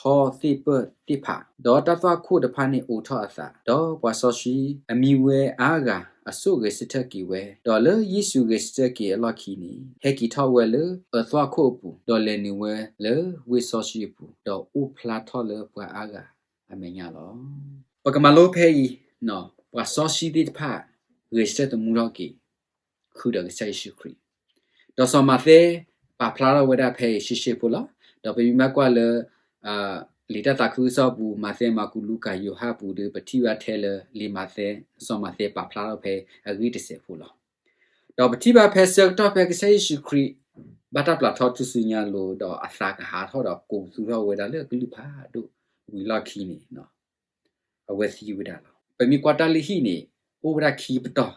ီသ့ၣ်ပၢၢ်သ့ၣ်ဖး, ဒီးတၢ်သွၣ်ခိၣ်တဖၣ်န့ၣ်အိးထီၣ်အသး, ဒီးပှၤစီဆှံအမံဝဲအါဂၤအစိာ်ဂဲၤဆၢထၢၣ်က့ၤဝဲ, ဒီးလၢယ့ၣ်ၡူးဂဲၤဆၢထၢၣ်က့ၤအလီၢ်ခံန့ၣ် ဟဲက့ၤထီၣ်ဝဲလၢအသွၣ်ခိၣ်အပူၤ, ဒီးလဲၤနုာ်ဝဲလၢဝ့ၢ်စီဆှံအပူၤ, ဒီးအိၣ်ဖျါထီၣ်လၢပှၤအါဂၤအမဲာ်ညါလီၤ. ပကမၤလိဖဲအံၤ, ပှၤစီဆှံသ့ၣ်တဖၣ် ဂဲၤဆၢထၢၣ်သမူထီၣ်က့ၤ ဃုာ်ဒီးကစၢ်ယ့ၣ်ၡူးခရံာ်, ဒီးစီၤမးသဲပာ်ဖျါထီၣ်ဝဲဒၣ်ဖဲအံၤရှဲရှဲဖိလီၤ. ဒီးပမ့ၢ်ဘၣ်ကွၢ်လၢ လံာ်တၢ်သးခုကစီၣ်ပူၤ မးသဲ မၢ်ကူး လူၤကၣ် ယိၤဟၣ်အပူၤဒီး ပထံၣ်ဘၣ်ထဲလၢလံာ်မးသဲ, စီၤမးသဲပာ်ဖျါထီၣ်ဖဲအဂ့ၢ်တစဲးဖိလီၤ. ဒီးပထံၣ်ဘၣ်ဖဲဆၢကတီၢ်ဖဲကစၢ်ယ့ၣ်ၡူးခရံာ် ဘၣ်တၢ်ပျၢ်ထီၣ်ထူၣ်စုညါအလိၤ ဒီးအသးကဟးထီၣ်ဒီးကိးပသူထီၣ်ဝဲဒၣ်လၢအကလုၢ်ဖးဒိၣ်ဝံၤအလီၢ်ခံန့ၣ် အဝဲသံဝဲဒၣ်လီၤ. ပမ့ၢ်ကွၢ်တၢ်လုၢ်ဟံၣ်န့ၣ် အိၣ်ဝဲဒၣ်ခံပတီၢ်,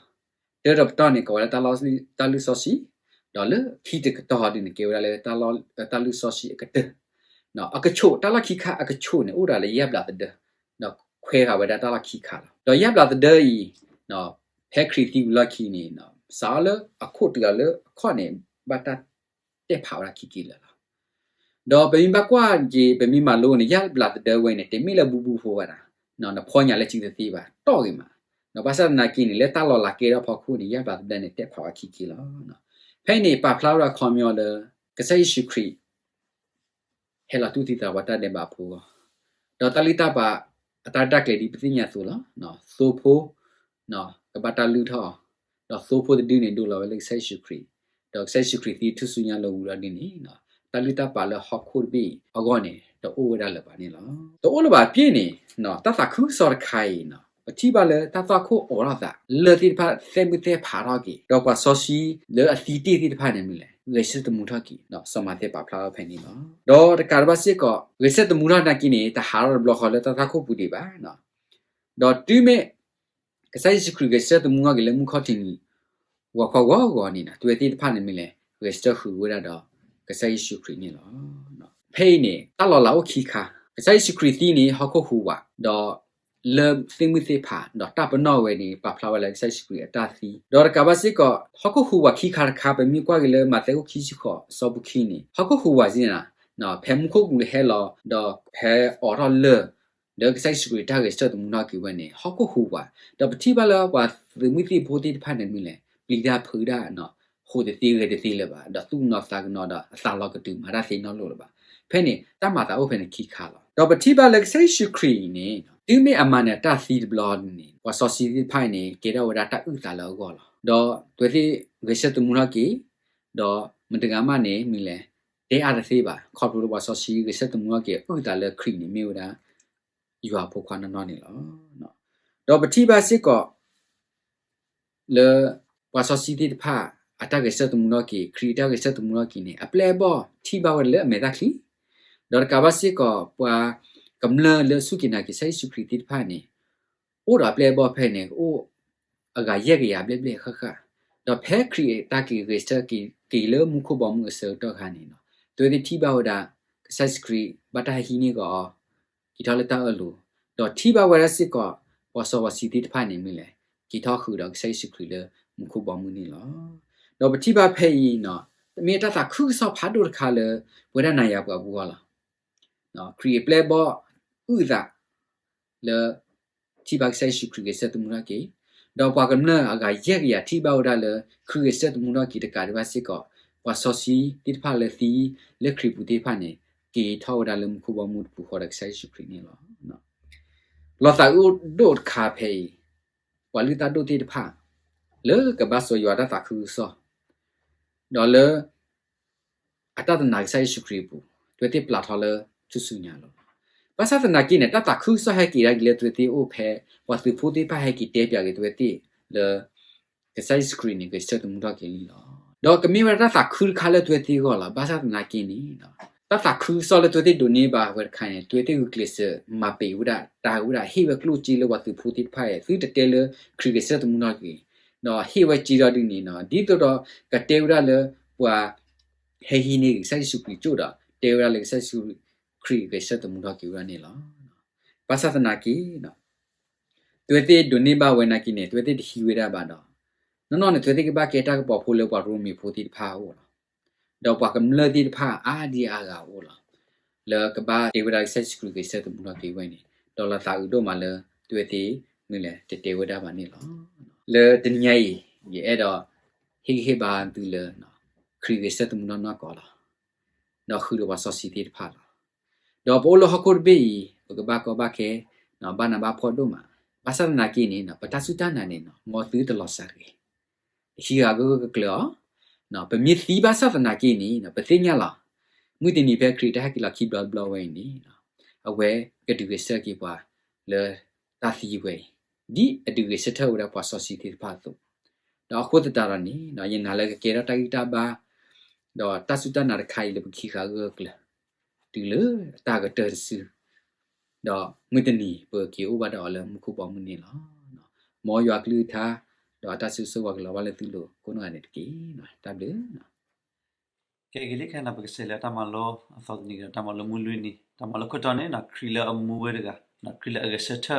တၢတပတီၢ်န့ၣ် ကိးဝဲဒၣ်တၢ်လုၢ်စီဆှံ, ဒီးလၢခံတကတီၢ်ဒ်န့ၣ် ကဲဝဲဒၣ်လၢ တၢ်လုၢ်စီဆှံအကတၢၢ်, အကဆိး, တၢ်လီၢ်ခံခါအကဆိးန့ၣ် အိၣ်ဒၣ်လၢယၣ်ဘျးသဒၢ, ဒီးခွဲးဃာ်ဝဲဒၣ်တၢ်လီၢ်ခံခါလီၤ. ဒီးယၣ်ဘျးသဒၢအံၤ ဖဲခရံာ်သံဝံၤလီၢ်ခံန့ၣ် စးထီၣ်လၢအခိၣ်တုၤအီၤလၢအခီၣ်န့ၣ် ဘၣ်တၢ်တဲာ်ဖးဝဲဒၣ်ခံက့ၤလၢာ်လီၤ. ဒီးပမ့ၢ်ဘၣ်ကွၢ်က့ၤ ပမ့ၢ်မၤလိန့ၣ် ယၣ်ဘျးသဒၢဝဲန့ၣ် တမ့ၢ်လၢဘူးဘူးဖိဘၣ်နီၤ, နဖီညၣ်လၢစံၣ်သ့ဘၣ် တီၢ်ဂ့ၤမး, ဒီးဘၣ်ဆၣ်သနာ်က့န့ၣ် လၢတၢ်လီၤလးကဲထီၣ်ဖီခိၣ်န့ၣ် ယၣ်ဘျးသဘျၢၣ်န့ၣ် တဲဖးဝဲခံက့လီၤ. ဖဲအံၤန့ၣ် ပာ်ဖျါဝဲဒၣ်ခီပညီလၢ ကစၢ်ယ့ၣ်ၡူးခရံာ် ဟဲလီၤတူၢ်သံသးပှၤတၢ်ဒဲးဘးဖိအဂီၢ်, ဒီးတၢ်လုၢ်တၢ်ပာ်အတၢ်ရဲၣ်တၢ်ကျဲၤဒ်ပသ့ၣ်ညါအသိးလီၤ. သိဖိ ကဘၣ်တၢ်လုၢ်ထီၣ်အီၤ, ဒီးသိဖိတဒုန့ၣ် ဒိလီၤဝဲလၢကစၢ်ယ့ၣ်ၡူးခရံာ်, ဒီးကစၢ်ယ့ၣ်ၡူးခရံာ်သံထူၣ်စုညါလီၤဝံၤဒီးဒ်န့ၣ် တၢ်လုၢ်တၢ်ပာ်လၢဟီၣ်ခိၣ်တဘ့ၣ်အဂီၢ်န့ၣ် တအိၣ်ဝဲဒၣ်လၢၤဘၣ်န့ၣ်လီၤ. တအိၣ်လၢၤဘၣ်အပျ့ၤန့ၣ် တၢ်သးခုကစီၣ်တခါအံၤ ပထံၣ်ဘၣ်လၢတၢ်သွၣ်ခိၣ်အိးထီၣ်သး လၢၢ်သ့ၣ်တဖၣ်သဲးမုၢ်သဲးဖးထီၣ်က့ၤ, ဒီးပှၤစီဆှံလၢအသံတ့ၢ်သ့ၣ်တဖၣ်န့ၣ်မနုၤလဲၣ်, ဂဲၤဆၢထၢၣ်သမူထီၣ်က့ၤ, စီၤမးသဲပာ်ဖျါထီၣ်ဖဲန့ၣ်လီၤ. ဒီးတကးဒံးဘၣ်စ့ၢ်ကီး ဂဲၤဆၢထၢၣ်သမူထီၣ်နာ်က့န့ၣ် တဟးထီၣ်တဘျီဃီလၢတၢ်သွၣ်ခိၣ်ပူၤဒံးဘၣ်. ဒီးတုၤမ့ၢ် ကစၢ်ယ့ၣ်ၡူးခရံာ်ဂဲၤဆၢထၢၣ်သမူထီၣ်က့ၤလၢမုၢ်ခီၣ်ထံးနံၤ ဂီၤခီဂီၤဂီၤန့ၣ် တဝဲသ့ၣ်တဖၣ်န့ၣ်မနုၤလဲၣ်, ဂဲၤဆၢထၢၣ်ဃုာ်ဝဲဒၣ်ဒီး ကစၢ်ယ့ၣ်ၡူးခရံာ်န့ၣ်လီၤ. ဖဲအံၤန့ၣ် တၢ်လီၤလးအိၣ်ခံခါ, ကစၢ်ယ့ၣ်ၡူးခရံာ်သံန့ၣ် ဟီၣ်ခိၣ်ဟူးဝး, ဒီးလၢၢ်သ့ၣ်မုၢ်သ့ၣ်ဖး, ဒီးတၢ်ပနီၣ်ဝဲန့ၣ် ပာ်ဖျါဝဲလၢကစၢ်ယ့ၣ်ၡူးခရံာ်အတၢ်သံ, ဒီးတကးဘၣ်စ့ၢ်ကီး ဟီၣ်ခိၣ်ဟူးဝးခံခါတခါ ပမ့ၢ်ကွၢ်က့ၤလၢမးသဲအခိၣ်ခံဆံဃိး အဆၢဖိခံန့ၣ် ဟီၣ်ခိၣ်ဟူးဝးစ့ၢ်န့ၣ် ဖဲမူခိၣ်ကလူးဟဲလီၤ ဒီးဟဲအိးထီၣ်လၢၢ် လၢကစၢ်ယ့ၣ်ၡူးခရံာ်တၢ်ဂဲၤဆၢထၢၣ်သမူထီၣ်က့ၤဝဲန့ၣ် ဟီၣ်ခိၣ်ဟူးဝး, ဒီးပထံၣ်ဘၣ်လၢပှၤသုးမုၢ်သံၣ်ဘိသ့ၣ်တဖၣ်န့ၣ်မနုၤလဲၣ်, ပျံၤတၢ်ဖုးတၢ်, ဃိးတသ့ဂဲၤတသ့လၢၤဘၣ်, ဒီးသူၣ်ကနီၤသးကနီၤဒီးအသးလီၤကတုၤမၤတၢ်သ့နီတဘျီလၢၤဘၣ်. ဖဲန့ၣ် တၢ်မၤသးအိၣ်ဖဲန့ၣ်ခံခါလီၤ. ဒီးပထံၣ်ဘၣ်လၢကစၢ်ယ့ၣ်ၡူးခရံာ်အံၤန့ၣ် တုၤမ့ၢ်အမၤနၢၤတၢ်သံတဘျီန့ၣ် ပှၤစီဆှံသ့ၣ်တဖၣ်အံၤန့ၣ် ကဲထီၣ်ဝဲဒၣ်တၢ်အုၣ်သးလၢအဂီၢ်လီၤ. ဒီးတဝဲသ့ၣ်ဂဲၤဆၢထၢၣ်သမူထီၣ်က့ၤ, ဒီးမတၤတဂၤမးန့ၣ်မနုၤလဲၣ်, တဲအါတသ့ဘၣ်, ခီဖျိလၢပှၤစီဆှံဂဲၤဆၢထၢၣ်သမူထီၣ်က့ၤ အုၣ်သးလၢခရံာ်န့ၣ်မ့ၢ်ဝဲဒၣ် ယွၤအဖိခွါနီၢ်နီၢ်န့ၣ်လီၤ. ဒီးပထံၣ်ဘၣ်စ့ၢ်ကီး လၢ ပှၤစီဆှံသ့ၣ်တဖၣ် အတၢ်ဂဲၤဆၢထၢၣ်သမူထီၣ်က့ၤ, ခရံာ်အတၢ်ဂဲၤဆၢထၢၣ်သမူထီၣ်က့ၤန့ၣ် အပျဲၢ်အဘီၣ်ထံၣ်ဘၣ်ဝဲဒၣ်လၢအမဲာ်ချံ, ဒီးတကးဘၣ်စ့ၢ်ကီး ပှၤကမျၢၢ်လၢအစူၢ်က့ၤနာ်က့ၤကစၢ်ယ့ၣ်ၡူးခရံာ်သ့ၣ်တဖၣ်န့ၣ် အိၣ်ဒီးအပျဲၢ်အဘီၣ်ဖဲန့ၣ် အိၣ်အဂၤယဲၢ်ကယၤဘျဲၣ်ဘျဲၣ်ဃၣ်ဃၣ်, ဒီးဖဲခရံာ်အတၢ်က့ၤဂဲၤဆၢထၢၣ်က့ၤလၢမူခိၣ်ဘီမုၢ်အဆၢကတီၢ်ခါန့ၣ် တဝဲသ့ၣ်ထံၣ်ဘၣ်ဝဲဒၣ် ကစၢ်ယ့ၣ်ၡူးခရံာ်ဘၣ်တၢ်ဟဲဟံးန့ၢ်က့ၤအီၤ က့ၤထီၣ်လၢတၢ်အၢၣ်လီၤ, ဒီးထံၣ်ဘၣ်ဝဲဒၣ်စ့ၢ်ကီး ပှၤစီပှၤဆှံသ့ၣ်တဖၣ်န့ၣ်မနုၤလဲၣ်, က့ၤထီၣ်ဃုာ်ဒီးကစၢ်ယ့ၣ်ၡူးခရံာ်လၢမူခိၣ်ဘီမုၢ်န့ၣ်လီၤ. ဒီးပထံၣ်ဘၣ်ဖဲအံၤ မ့ၢ်တၢ်သးခုကစီၣ်ဖးဒိၣ်တခါလၢ ပဝဲဒၣ်နၤယၤပှၤအဂီၢ်လီၤ. ခရံာ်အပျဲၢ်အဘီၣ်အုၣ်သး လၢ ထံၣ်ဘၣ်ကစၢ်ယ့ၣ်ၡူးခရံာ်ဂဲၤဆၢထၢၣ်သမူထီၣ်က့ၤ, ဒီးပှၤကမျၢၢ်အဂၤယဲၢ်ကယၤထံၣ်ဘၣ်ဝဲဒၣ်လၢ ခရံာ်ဂဲၤဆၢထၢၣ်သမူထီၣ်က့ၤတကးဒံးဘၣ်စ့ၢ်ကီး ပှၤစီဆှံသ့ၣ်တဖၣ်လၢသံလၢခရံာ်ပူၤသ့ၣ်တဖၣ်န့ၣ် က့ၤထီၣ်ဝဲဒၣ်လၢမူခိၣ်ဘီမုၢ်တပူၤဃီဒီးကစၢ်ယ့ၣ်ၡူးခရံာ်န့ၣ်လီၤ. လီၤသးအုးဒိၣ်တခါဖဲအံၤ, ပှၤလုၢ်တၢ်ဒိၣ်သ့ၣ်တဖၣ် လၢကဘၣ်စိာ်ယွၤတၢ်သးခုကစီၣ် ဒီးလၢ အတၢ်တနာ်ကစၢ်ယ့ၣ်ၡူးခရံာ်အပူၤ, တဝဲသ့ၣ်ပျၢ်ထီၣ်လၢထူၣ်စုညါလီၤ. ဘၣ်ဆၣ်သနာ်က့န့ၣ် တၢ်သးခုကစီၣ်ဟဲက့ၤဒၣ်က့ၤလၢတဝဲသ့ၣ်အအိၣ်ဖဲ ပှၤသုးဖိသ့ၣ်တဖၣ်ဟဲက့ၤတဲပၠးက့ၤတဝဲသ့ၣ်လၢ ကစၢ်ယ့ၣ်ၡူးခရံာ်န့ၣ် ဂဲၤဆၢထၢၣ်သမူထီၣ်က့ၤလံလီၤ. ဒီးကမ့ၢ်ဝဲဒၣ်တၢ်သးခုတခါလၢတဝဲသ့ၣ်အဂီၢ်လီၤ. ဘၣ်ဆၣ်သနာ်က့န့ၣ် တၢ်သးခုကစီၣ်လၢတဝဲသ့ၣ်ဒိးန့ၢ်ဘၣ်ဝဲတခါန့ၣ် တဝဲသ့ၣ်ဂုာ်ကျဲးစၢးမၤပံာ်ဝဲဒၣ် တၢ်ဝဲဒၣ်ဟ့ၣ်ဝဲကျိၣ်စ့လၢပှၤသုးဖိသ့ၣ်တဖၣ်အံၤ သုတတဲလၢခရံာ်ဂဲၤဆၢထၢၣ်သမူထီၣ်က့ၤ, ဒီးဟ့ၣ်ဝဲစ့ဒီးဒ်န့ၣ် ဒ်သိးဒီးကတဲဝဲဒၣ်လၢပှၤ ဟဲဟံးန့ၢ်က့ၤကစၢ်ယ့ၣ်ၡူးခရံာ်ကၠိၣ်ဒီး တဲဝဲဒၣ်လၢကစၢ်ယ့ၣ်ၡူးခရံာ်ဂဲၤဆၢထၢၣ်သမူထီၣ်က့ၤဝဲဒၣ်န့ၣ်လီၤ. ဘၣ်ဆၣ်သနာ်က့ တဝဲသ့ၣ်ဒိးန့ၢ်ဘၣ်ဝဲနာ်က့န့ၣ် တဝဲသ့ၣ်တဟံးဝဲဒၣ်ဘၣ်ဒီး နီၢ်နီၢ်န့ၣ် တဝဲသ့ၣ်ကဘၣ်ကဲတၢ်ကပီၤဖိလၢပှၤရိမ့ၤဖိသ့ၣ်တဖၣ်အအိၣ်လီၤ. ဒီးပှၤကမျၢၢ်သ့ၣ်တဖၣ်အါဒံအါဂၤအအိၣ်လီၤ. လၢကဘၣ်တဲဝဲဒၣ်ကစၢ်ယ့ၣ်ၡူးခရံာ်ဂဲၤဆၢထၢၣ်သမူထီၣ်က့ၤဝဲန့ၣ် ဒီးလီၤသးအုးဒိၣ်မးလၢ တဝဲသ့ၣ်မနုၤလဲၣ် တတဲဝဲဒၣ်ဘၣ်န့ၣ်လီၤ. လၢတနံၤညါအံၤ ယအဲၣ်ဒိး ဟ့ၣ်ဂံၢ်ဟ့ၣ်ဘါသုလၢ ခရံာ်ဂဲၤဆၢထၢၣ်သမူထီၣ်နီၢ်ကီၢ်လီၤ. ဒီးဃုာ်ဒီးပှၤစီဆှံသ့ၣ်တဖၣ်လီၤ. ဒီးပအိၣ်လၢဟီၣ်ခိၣ်တဘ့ၣ်အံၤ ပကဘၣ်ကီဘၣ်ခဲ ဘၣ်နးဘၣ်ဖှီၣ်ဒိၣ်မး, ဘၣ်ဆၣ်သနာ်က့န့ၣ် ပတၢ်စူၢ်တၢ်နာ်န့ၣ် မ်သုတလီၤစၢ်တဂ့ၤ. ဟံးဂၤဂၢၢ်ဂၢၢ်ကျၢၤကျၢၤအီၤ, ပမ့ၢ်သံဘၣ်ဆၣ်သနာ်က့န့ၣ် ပသ့ၣ်ညါလီၤ. မုၢ်တနံၤဖဲခရံာ်တၢ်ဟဲက့ၤလီၤခံဘျီတဘျီဝဲအံၤန့ၣ် အဝဲကဒုးဂဲၤဆၢထၢၣ်က့ၤပှၤလၢတၢ်သံဝဲအံၤ, ဒ်အဒုးဂဲၤဆၢထၢၣ်ဝဲဒၣ်ပှၤစီဆှံသ့ၣ်တဖၣ်အသိး, ဒီးအဃိသတးဒီးန့ၣ် ယနာ်လၢကကဲထီၣ်တၢ်ဂံၢ်တၢ်ဘါ ဒီးတၢ်စူၢ်တၢ်နာ်တခါအံၤလၢပကဟံးဂၤဂၢၢ်ဂၢၢ်ကျၢၤ တုၤလၢတၢ်ကတၢၢ်တစု, ဒီးမုၢ်တနံၤပကက့ၤအိၣ်ဘၣ်ဒီးအီၤလၢမူခိၣ်ဘီမုၢ်န့ၣ်လီၤ. မ်ယွၤအကလုၢ်ကထါ ဒီးအတၢ်စံးစိၤဝဲကလီၤဘၣ်လၢသုလိၤကိးနီၢ်ဂၤဒဲးတက့ၢ်. တၢ်ဘျုး ကဲဂ့ၤလံခဲန့ၣ် ပကစးလဲၤတၢ်မၤလိအသီတနံၤကဒီး တၢ်မၤလိမုၢ်လွံၢ်နံၤ တၢ်မၤလိခိၣ်တီန့ၣ် ခရံာ်လၢအမူဝဲတဂၤ, ခရံာ်လၢအဂဲၤဆၢထၢၣ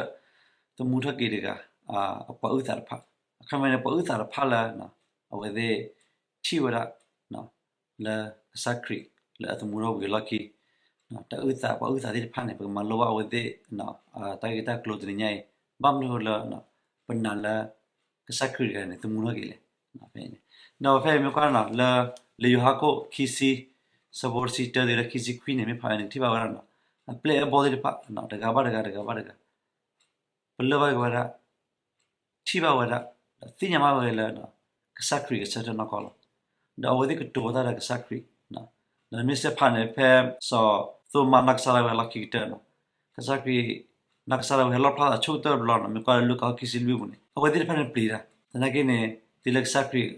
်သမူထီၣ်က့ၤတဂၤ, အပှၤအုၣ်သးတဖၣ်, အခီပညီန့ၣ် ပှၤအုၣ်သးတဖၣ်လၢ အဝဲသ့ၣ်ထံၣ်ဝဲဒၣ် လၢကစၢ်ခရံာ်လၢအသမူထီၣ်ဝံၤအလီၢ်ခံ, တၢ်အုၣ်သး ပှၤအုၣ်သးသ့ၣ်တဖၣ်န့ၣ် ပကမၤလိဘၣ်အဝဲသ့ၣ် တၢ်ဂ့ၢ်တၢ်ကျိၤတနံၤညါအံၤ, ဘၣ်မနုၤအဃိလၢ ပနာ်လၢ ကစၢ်ခရံာ်တဂၤန့ၣ် သမူထီၣ်က့ၤလဲၣ်. ဒီးဖဲအံၤမ့ၢ်ကွၢ်န့ၣ် လၢ လံာ်ယိၤဟၣ်ခိၣ်ခံဆံ ဆၢဖိတဆံတၢတုၤလၢခံဆံခွံန့ၣ် မ့ၢ်ဖးဝဲန့ၣ် ထံၣ်ဘၣ်ဝဲဒၣ်န့ၣ် အပျဲၢ်အဘီၣ်သ့ၣ်တဖၣ် တဂၤဘၣ်တဂၤ တဂၤဘၣ်တဂၤ ပလၢၢ်ဘၣ်က့ၤဝဲဒၣ် ထံၣ်ဘၣ်ဝဲဒၣ် ဒီးသ့ၣ်ညါဘၣ်ဝဲလၢ ကစၢ်ခရံာ်ကဆၢထၢၣ်နီၢ်ကီၢ်လီၤ. ဒီးအဝဲသ့ၣ်ကတိၤဝဲဒၣ်ဒီးကစၢ်ခရံာ်, ဒီးမ့ၢ်စ့ၢ်ဖးန့ၣ် ဖဲစီၤသိၤမါနီၢ်ကစၢ်ဒၣ်ဝဲအလီၢ်ခံကတၢၢ်န့ၣ် ကစၢ်ခရံာ် နီၢ်ကစၢ်ဒၣ်ဝဲဟဲလီၣ်ဖျါသးဆိကတၢၢ်တဘျီန့ၣ် မ့ၢ်ကွၢ်လၢလူၤကၣ်အခိၣ်ခံဆံလွံၢ်ပူၤန့ၣ် အဝဲသ့ၣ်တဖၣ်န့ၣ်ပျံၤတၢ်, သနာ်က့န့ၣ် တုၤလၢကစၢ်ခရံာ်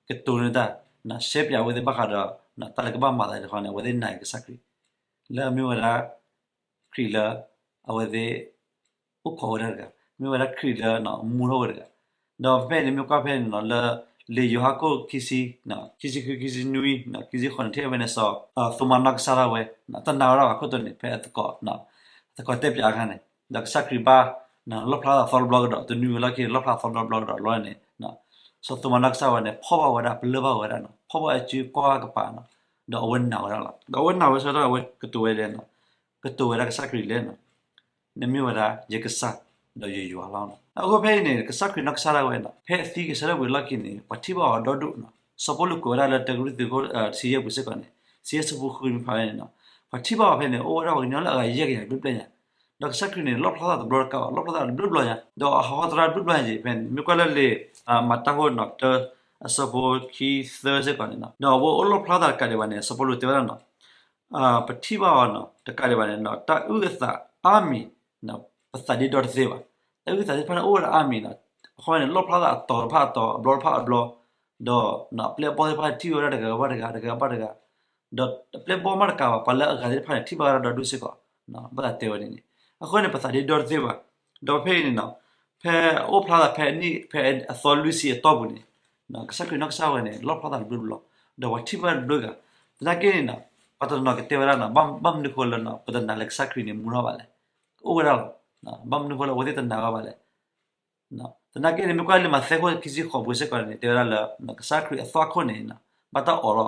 ကတိၤန့ၢ်တၢ် ရှဲပၠးအဝဲသ့ၣ်ဘၣ်ဃးဒီး တၢ်လၢကဘၣ်မၤသးတခီန့ၣ် အဝဲသ့ၣ်နာ်က့ၤကစၢ်ခရံာ် လၢအမ့ၢ်ဝဲဒၣ် ခရံာ်လၢ အဝဲသ့ၣ် အိၣ်ခိးဝဲဒၣ်တဂၤ, မ့ၢ်ဝဲဒၣ်ခရံာ်လၢ မူထီၣ်ဝဲတဂၤ, ဒီးဖဲန့ၣ်မ့ၢ်ကွၢ်ဖဲန့ၣ်လီၤ လၢ လံာ်ယိၤဟၣ်ခိၣ်ခံဆံ ခံဆံဃု ခံဆံနွံ ခံဆံဃိးန့ၣ် ထံၣ်ဝဲန့ၣ် စီၤ သိၤမါနီၢ်ကစၢ်ဒၣ်ဝဲ တနာ်ဝဲဒၣ်ဘၣ်အခိၣ်တီန့ၣ် ဖဲအသကိး သကိးတဲပၠးအခါန့ၣ် ဒီးကစၢ်ခရံာ်ဘၣ် လီၣ်ဖျါသးသီတဘျီကဒီး တနွံဝံၤလီၢ်ခံ လီၣ်ဖျါသီတဘျီကဒီးတဘျီန့ၣ် စီၤသိၤမါနီၢ်ကစၢ်ဝဲန့ၣ် ဖီၣ်ဘၣ်ဝဲဒၣ် ပလၢၢ်ဘၣ်ဝဲဒၣ်န့ၣ် ဖီၣ်ဘၣ်အစုကွၢ်ကပၤန့ၣ် ဒီးအဝဲနာ်ဝဲဒၣ်လီၤ. ဒီးအဝဲနာ်ဝဲဆၢကတီၢ် အဝဲကတိၤဝဲလဲၣ်န့ၣ် ကတိၤဝဲဒၣ်ကစၢ်ခရံာ်လဲၣ်န့ၣ် နမ့ၢ်ဝဲဒၣ်ယကစၢ် ဒီးယယွၤလီၤ. အဃိဖဲအံၤန့ၣ် ကစၢ်ခရံာ်နီၢ်ကစၢ်ဒၣ်ဝဲန့ၣ် ဖဲအသံကဆၢထၢၣ်ဝံၤလီၢ်ခံန့ၣ် ပှၤထံၣ်ဘၣ်အီၤဒီဒူၣ်န့ၣ် စီၤပီလူးကွဲးဝဲဒၣ်လၢတၢကရံၣ်သူးခိၣ်တဆံယဲၢ်ပူၤစ့ၢ်ကီးန့ၣ် ဆံယဲၢ်ဆၢဖိဃုမ့ၢ်ဖးဝဲန့ၣ် ပှၤထံၣ်ဘၣ်အီၤဖဲန့ၣ် အိၣ်ဝဲဒၣ်ပှၤကညီလၢအဂၤယဲၢ်ကယၤဘျဲၣ်ဘျဲၣ်ညါ ဒီးကစၢ်ခရံာ်န့ၣ် လီၣ်ဖျါသးတဘျီတကးဘၣ် လီၣ်ဖျါသးတဘျီဘျီညါ ဒီးအဟးဂီၤသရၣ်တဘျီဘျီညါက့ၤဖဲန့ၣ် မ့ၢ်ကွၢ်လၢလံာ် မၤတၢ်ခိၣ်န့ၣ် တၢ အဆၢဖိခံသၢစ့ၢ်ကီးန့ၣ် ဒီးအဝဲအိၣ်လီၣ်ဖျါသးတကးဒံးဘၣ်န့ၣ် စီၤပီလူးတဲဝဲဒၣ်န့ၣ် ပထံၣ်ဘၣ်အီၤန့ၣ် တကးဒံးဘၣ်န့ၣ် တၢ်အုၣ်အသးအါမံၤ ပသးဒ့ဒီတသ့ဘၣ်. တၢ်အုၣ်သးသ့ၣ်တဖၣ်န့ၣ် အိၣ်ဝဲဒၣ်အါမံၤန့ၣ် အဃိန့ၣ် လီၣ်ဖျါသးအတီၤတဖၣ်အတီၤ အဘျီတဖၣ်အဘျီ ဒီးအပျဲၢ်အဘီၣ်သ့ၣ်တဖၣ်န့ၣ် ထံၣ်ဝဲဒၣ်တဂၤဘၣ်တဂၤ တဂၤဘၣ်တဂၤ ဒီးအပျဲၢ်အဘီၣ်မးတကးဘၣ် ပှၤလၢအဂၤသ့ၣ်တဖၣ်န့ၣ် ထံၣ်ဘၣ်ဝဲဒၣ်ဒီဒူၣ်စ့ၢ်ကီး ဘၣ်သးတဲဝဲဒ်န့ၣ် အဃိန့ၣ် ပသးဒ့ဒီတသ့ဘၣ်. ဒီးဖဲအံၤန့ၣ် ဖဲအအိၣ်ဖျါသးဖဲအနံၣ် ဖဲအသီလွံၢ်ဆံအတီၢ်ပူၤန့ၣ် ကစၢ်ခရံာ်နီၢ်ကစၢ်ဝဲန့ၣ် လီၣ်ဖျါသးတဘျုးဘျီ ဒီးပှၤထံၣ်ဘၣ်တဘျုးဂၤ သနာ်က့န့ၣ် ပှၤတနီၤကတဲဝဲဒၣ်န့ၣ် ဘၣ်မနုၤဃိလၢ ပတနာ်လၢကစၢ်ခရံာ်န့ၣ် မူထီၣ်ဘၣ်လဲၣ်. အိၣ်ဝဲဒၣ်လီၤ. ဘၣ်မနုၤဃိလၢအဝဲသ့ၣ်တနာ်ဘၣ်လဲၣ်. သနာ်က့န့ၣ် မ့ၢ်ကွၢ်လံာ်မးသဲခိၣ်ခံဆံဃိးပူၤစ့ၢ်ကီးန့ၣ် တဲဝဲဒၣ်လၢ ကစၢ်ခရံာ်အသွၣ်ခိၣ်န့ၣ် ဘၣ်တၢ်အိးထီၣ်